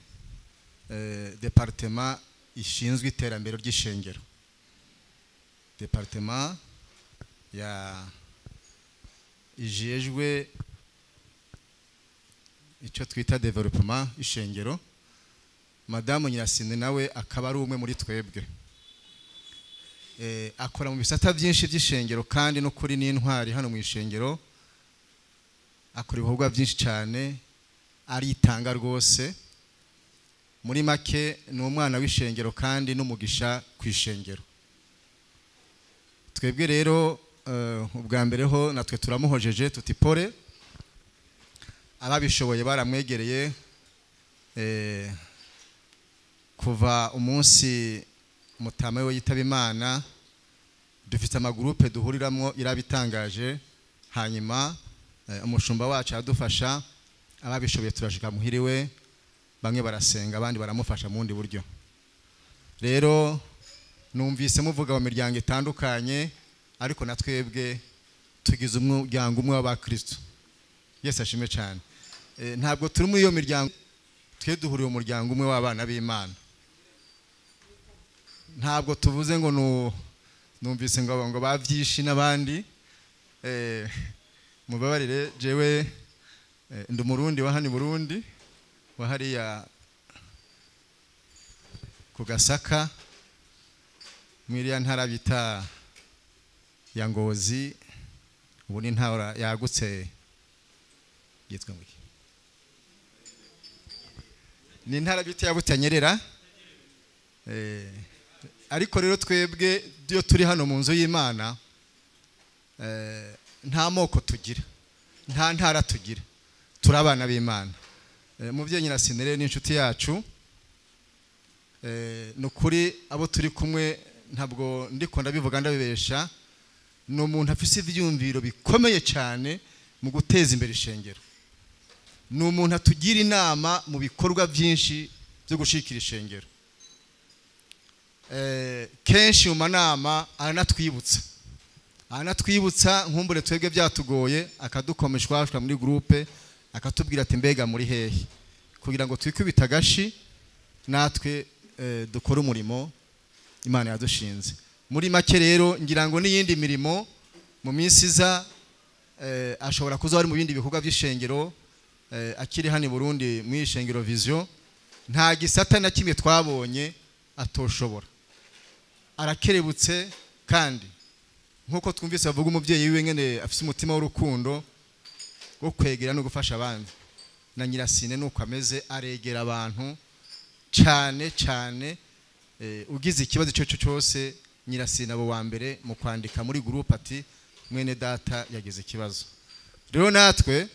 departement ishinzwe iterambere ry'ishengero, departement ya ijejwe icyo twita development ishengero. Madamu Nyirasine nawe akaba ari umwe muri twebwe, akora mu bisata byinshi by'ishengero, kandi no kuri n'intwari hano mu ishengero, akora ibikorwa byinshi cyane, aritanga rwose. Muri make ni umwana w'ishengero kandi n'umugisha ku ishengero. Twebwe rero ubwa mbere ho natwe turamuhojeje tutipore, ababishoboye baramwegereye kuva umunsi mutama we yitaba Imana. Dufite amagurupe duhuriramo irabitangaje, hanyuma umushumba wacu adufasha, ababishoboye turashika muhiriwe, bamwe barasenga abandi baramufasha mu bundi buryo. Rero numvise muvuga mu miryango itandukanye, ariko natwebwe tugize umuryango umwe w'abakristo. Yesu ashimwe cyane. Ntabwo turi muri iyo miryango, twe duhuriye umuryango umwe w'abana b'Imana. Ntabwo tuvuze ngo numvise ngo bavyishi n'abandi. Mubabarire, jewe ndi umurundi wa hano i Burundi, wa hariya ku Gasaka, mwiriya ntara bita ya Ngozi, ubu ni ntara yagutse yitwa ngo iki? Ni intara bita ya Butanyerera. Ariko rero twebwe iyo turi hano mu nzu y'Imana, nta moko tugira, nta ntara tugira, turi abana b'Imana. Muvyeyi Nyirasine rero ni inshuti yacu. Ni ukuri abo turi kumwe ntabwo ndiko ndabivuga ndabibesha, ni umuntu afise ivyumviro bikomeye cyane mu guteza imbere ishengero. Ni umuntu atugira inama mu bikorwa byinshi byo gushikira ishengero. Kenshi mu manama aranatwibutsa nkumbure twebwe byatugoye, akadukomeshwa muri groupe, akatubwira ati mbega muri hehe, kugira ngo twikubita agashi natwe dukore umurimo Imana yadushinze. Muri make rero ngira ngo n'iyindi mirimo mu minsi iza ashobora kuza ari mu bindi bikorwa by'ishengero, akiri hano i Burundi mu ishengero Vision. Nta gisata na kimwe twabonye atoshobora, arakerebutse, kandi nkuko twumvise bavuga umubyeyi wiwe ngene afise umutima w'urukundo wo kwegera no gufasha abandi, na Nyirasine nuko ameze, aregera abantu cyane cyane. Ugize ikibazo cyo cyose Nyirasine abo wa mbere mu kwandika muri groupe ati mwene data yagize ikibazo. Rero natwe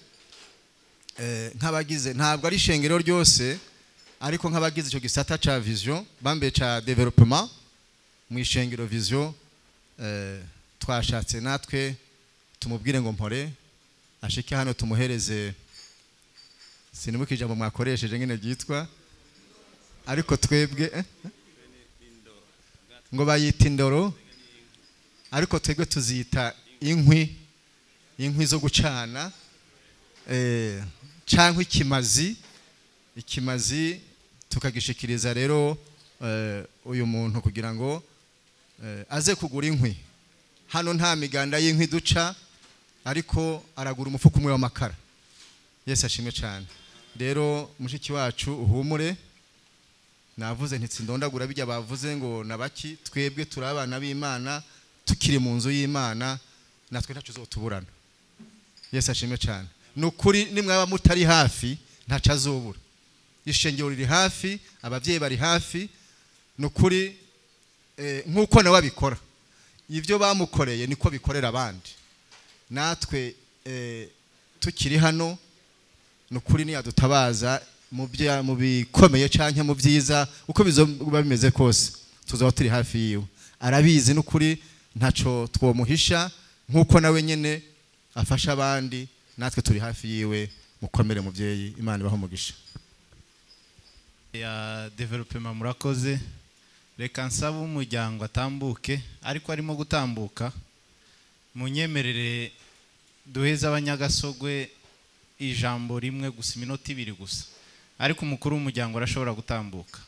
nk'abagize, ntabwo ari ishengero ryose, ariko nk'abagize icyo gisata ca Vision bambe ca development mu ishengero Vision, twashatse natwe tumubwire ngo mpore. Ashike hano tumuhereze, sinibuka ijambo mwakoresheje nyine ryitwa, ariko twebwe ngo bayita indoro, ariko twebwe tuzita inkwi, inkwi zo gucana, cyangwa ikimazi. Ikimazi tukagishikiriza rero uyu muntu kugira ngo aze kugura inkwi. Hano nta miganda y'inkwi duca, ariko aragura umufuko umwe w'amakara. Yesu ashimwe cyane. Rero mushiki wacu uhumure, navuze ntitsindondagura bijya bavuze ngo nabaki, twebwe turi abana b'Imana, tukiri mu nzu y'Imana, natwe ntacu uzotuburana. Yesu ashimwe cyane. Nukuri nimwaba mutari hafi ntacu azobura. Ishengero riri hafi, abavyeyi bari hafi. Nukuri nkuko nawe abikora, ibyo bamukoreye niko bikorera abandi. Natwe tukiri hano, nukuri niyadutabaza mu bikomeye canke mu byiza, uko bizoba bimeze kose tuzaba turi hafi yiwe. Arabizi nukuri ntaco twomuhisha, nkuko nawe nyene afasha abandi, natwe turi hafi yiwe. Mukomere muvyeyi, Imana ibahe umugisha. Ya development murakoze. Reka nsaba umuryango atambuke, ariko arimo gutambuka munyemerere duheze abanyagasogwe ijambo rimwe gusa, iminota ibiri gusa, ariko umukuru w'umuryango arashobora gutambuka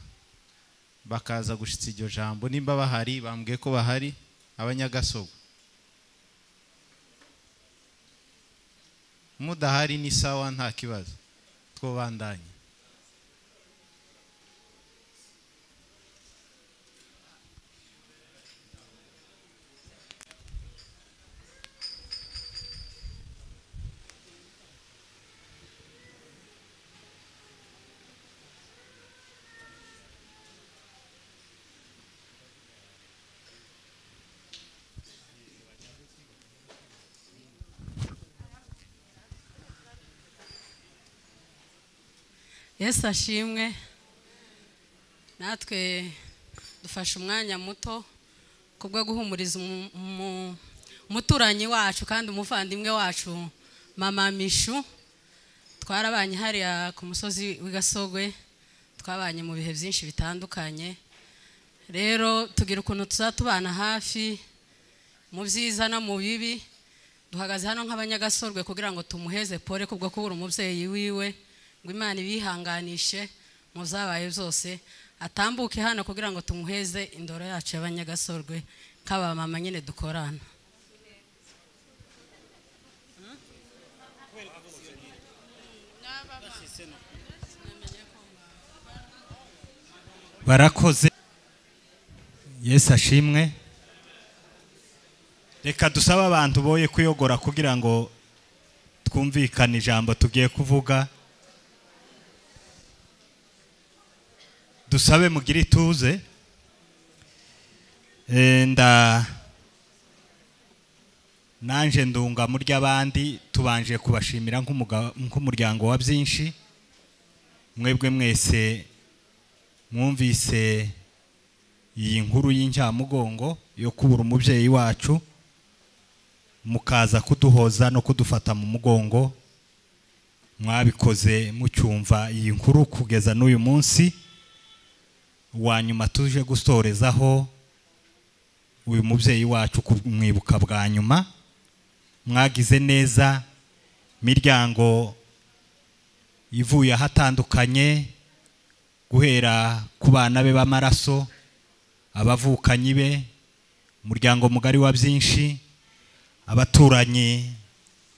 bakaza gushitsa iryo jambo nimba bahari. Bambwiye ko bahari abanyagasogwe. Mudahari ni sawa, nta kibazo, twobandanye. Yesu ashimwe. Natwe dufashe umwanya muto kubwo guhumuriza umuturanyi wacu kandi umuvandimwe wacu Mama Mishu. Twarabanye hariya ku musozi w'igasogwe, twabanye mu bihe byinshi bitandukanye. Rero tugira ukuntu tuzatubana hafi mu byiza no mu bibi. Duhagaze hano nk'abanyagasorwe kugira ngo tumuheze pole kubwo kubura umubyeyi wiwe, ngo Imana ibihanganishe mu zabaye byose, atambuke hano kugira ngo tumuheze indoro yacu y'abanyagasorwe kaba mama nyine dukorana. Barakoze. Yesu ashimwe. Reka dusaba abantu boye kuyogora kugira ngo twumvikane ijambo tugiye kuvuga. Dusabe mugire ituze. Nda nanje ndunga muri abandi, tubanje kubashimira nk'umuryango wa byinshi. Mwebwe mwese mwumvise iyi nkuru y'incamugongo yo kubura umubyeyi wacu, mukaza kuduhoza no kudufata mu mugongo. Mwabikoze mucyumva iyi nkuru kugeza n'uyu munsi wa nyuma tuje gusorezaho uyu mubyeyi wacu kumwibuka bwa nyuma. Mwagize neza, miryango ivuye ahatandukanye, guhera ku bana be b'amaraso, abavukanyi be, umuryango mugari wa byinshi, abaturanyi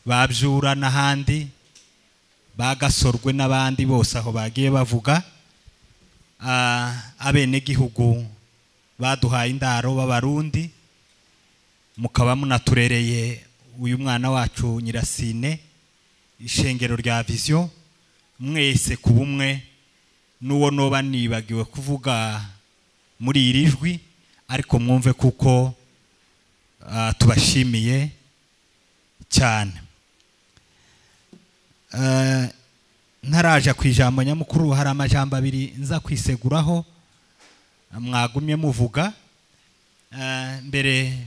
babyura n'ahandi, bagasorwe n'abandi bose aho bagiye bavuga, abenegihugu baduhaye indaro b'abarundi, mukaba munaturereye uyu mwana wacu Nyirasine, ishengero rya Vision, mwese ku bumwe. N'uwo noba nibagiwe kuvuga muri iri jwi, ariko mwumve kuko tubashimiye cyane. Ntaraja ku ijambo nyamukuru, hari amajambo abiri nza kwiseguraho mwagumye muvuga. Mbere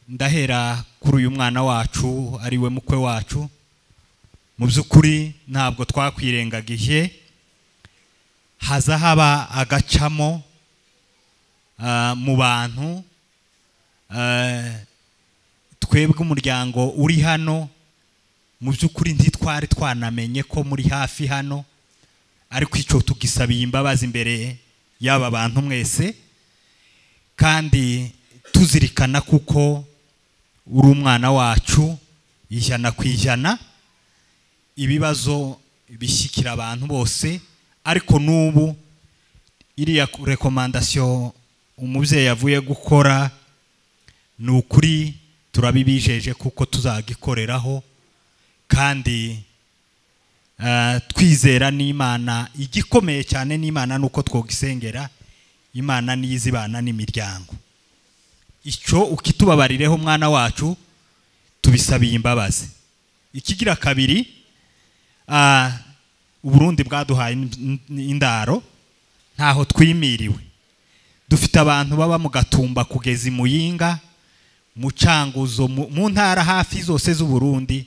Ndahera kuri uyu mwana wacu ari we mukwe wacu. Mu by'ukuri ntabwo twakwirengagije, haza haba agacamo mu bantu. Twebwe umuryango uri hano mu by'ukuri ntitwari twanamenye ko muri hafi hano, ariko icyo tugisabiye imbabazi imbere y'aba bantu mwese, kandi tuzirikana kuko uri umwana wacu 100%. Ibibazo bishyikira abantu bose, ariko n'ubu iriya rekomandasiyo umubyeyi yavuye gukora ni ukuri turabibijeje kuko tuzagikoreraho, kandi twizera n'Imana. Igikomeye cyane n'Imana nuko twogisengera Imana niyizibana n'imiryango. Icyo ukitubabarireho mwana wacu, tubisabiye imbabazi. Ikigira kabiri, Uburundi bwaduhaye indaro, ntaho twimiriwe. Dufite abantu baba mu Gatumba kugeza Muyinga, mu Canguzo, mu ntara hafi zose z'u Burundi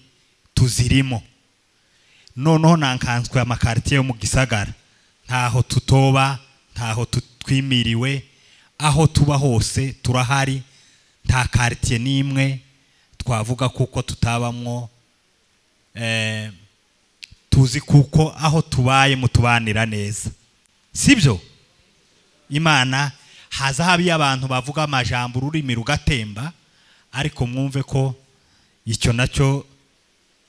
tuzirimo. Noneho nankanswe amakartier yo mu gisagara, ntaho tutoba, ntaho twimiriwe, aho tuba hose turahari, nta quartier nimwe twavuga kuko tutabamwo. Tuzi kuko aho tubaye mutubanira neza, sibyo? Imana haza habi abantu bavuga amajambo ururimi rugatemba, ariko mwumve ko icyo nacyo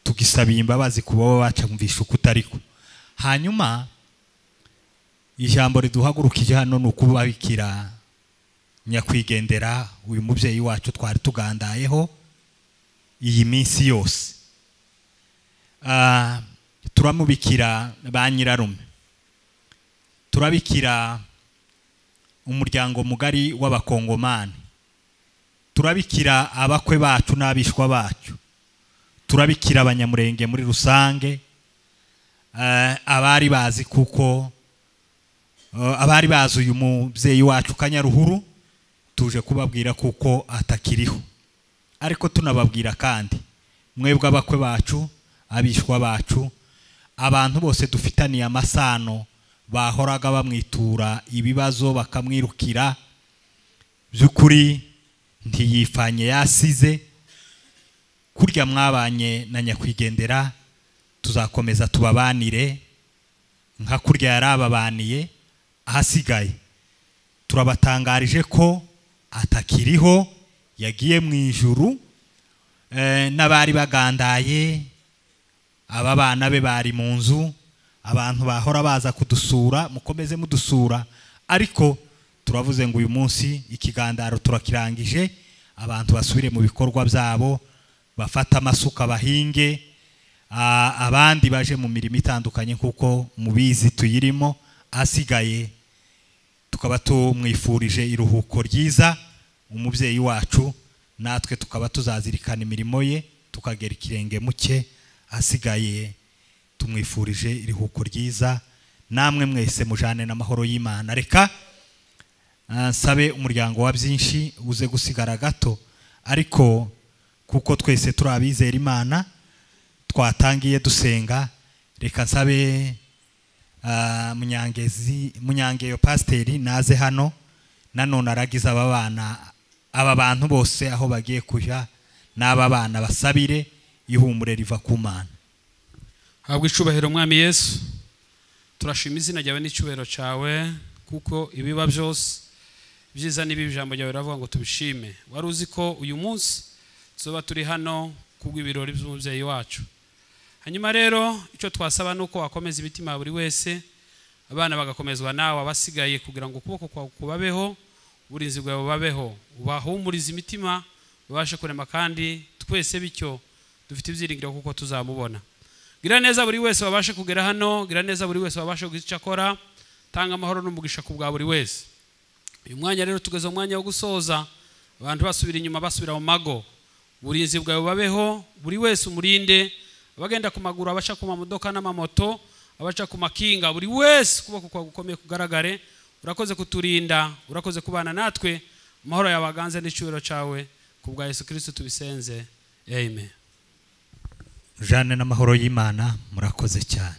tugisabiye imbabazi kuba bacamvisha ukutariko. Hanyuma ijambo riduhagurukije hano ni ukubabikira nyakwigendera uyu mubyeyi wacu twari tugandayeho iyi minsi yose. Turamubikira ba nyirarume, turabikira umuryango mugari w'abakongomani, turabikira abakwe bacu n'abishwa bacu, turabikira abanyamurenge muri rusange, abari bazi kuko abari bazi uyu mubyeyi wacu Kanyaruhuru tuje kubabwira kuko atakiriho. Ariko tunababwira kandi mwebwe abakwe bacu, abishwa bacu, abantu bose dufitaniye amasano bahoraga bamwitura ibibazo bakamwirukira, by'ukuri ntiyifanye yasize. Kurya mwabanye na nyakwigendera tuzakomeza tubabanire nka kurya yarababaniye. Ahasigaye turabatangarije ko atakiriho, yagiye mu ijuru. N'abari bagandaye, aba bana be bari mu nzu, abantu bahora baza kudusura, mukomeze mudusura, ariko turavuze ngo uyu munsi ikigandaro turakirangije, abantu basubire mu bikorwa byabo, bafata amasuka bahinge, abandi baje mu mirimo itandukanye kuko mubizi tuyirimo. Asigaye tukaba tumwifurije iruhuko ryiza umubyeyi wacu, natwe tukaba tuzazirikana imirimo ye tukagera ikirenge muke. Asigaye tumwifurije iruhuko ryiza, namwe mwese mujane n'amahoro y'Imana. Reka nsabe umuryango wa byinshi uze gusigara gato, ariko kuko twese turabizera Imana twatangiye dusenga, reka nsabe Munyangeyo pasiteri naze hano nanone aragiza aba bana, aba bantu bose aho bagiye kuja n'aba bana basabire ihumure riva ku Mana. Habwa icubahiro Mwami Yesu, turashima izina ryawe n'icyubahiro cyawe, kuko ibiba byose byiza n'ibibi ijambo ryawe riravuga ngo tubishime. Wari uzi ko uyu munsi tuzoba turi hano kubw'ibirori by'umubyeyi wacu. Hanyuma rero icyo twasaba nuko wakomeza imitima buri wese, abana bagakomezwa nawe, abasigaye kugira ngo ukuboko kwawe kubabeho, uburinzi bwawe bubabeho, ubahumurize imitima babashe kurema, kandi twese bityo dufite ibyiringiro kuko tuzamubona. Gira neza buri wese wabashe kugera hano, gira neza buri wese wabashe kugira icyo akora, tanga amahoro n'umugisha ku bwa buri wese. Uyu mwanya rero tugeze umwanya wo gusoza, abantu basubira inyuma basubira mu mago, uburinzi bwawe bubabeho, buri wese umurinde, abagenda ku maguru, abaca ku mamodoka n'amamoto, abaca ku makinga, buri wese ukuboko kwawe gukomeye kugaragare. Urakoze kuturinda, urakoze kubana natwe, amahoro yabaganze n'icyubahiro cyawe. Ku bwa Yesu Kristo tubisenze, amen. Jane n'amahoro y'Imana, murakoze cyane.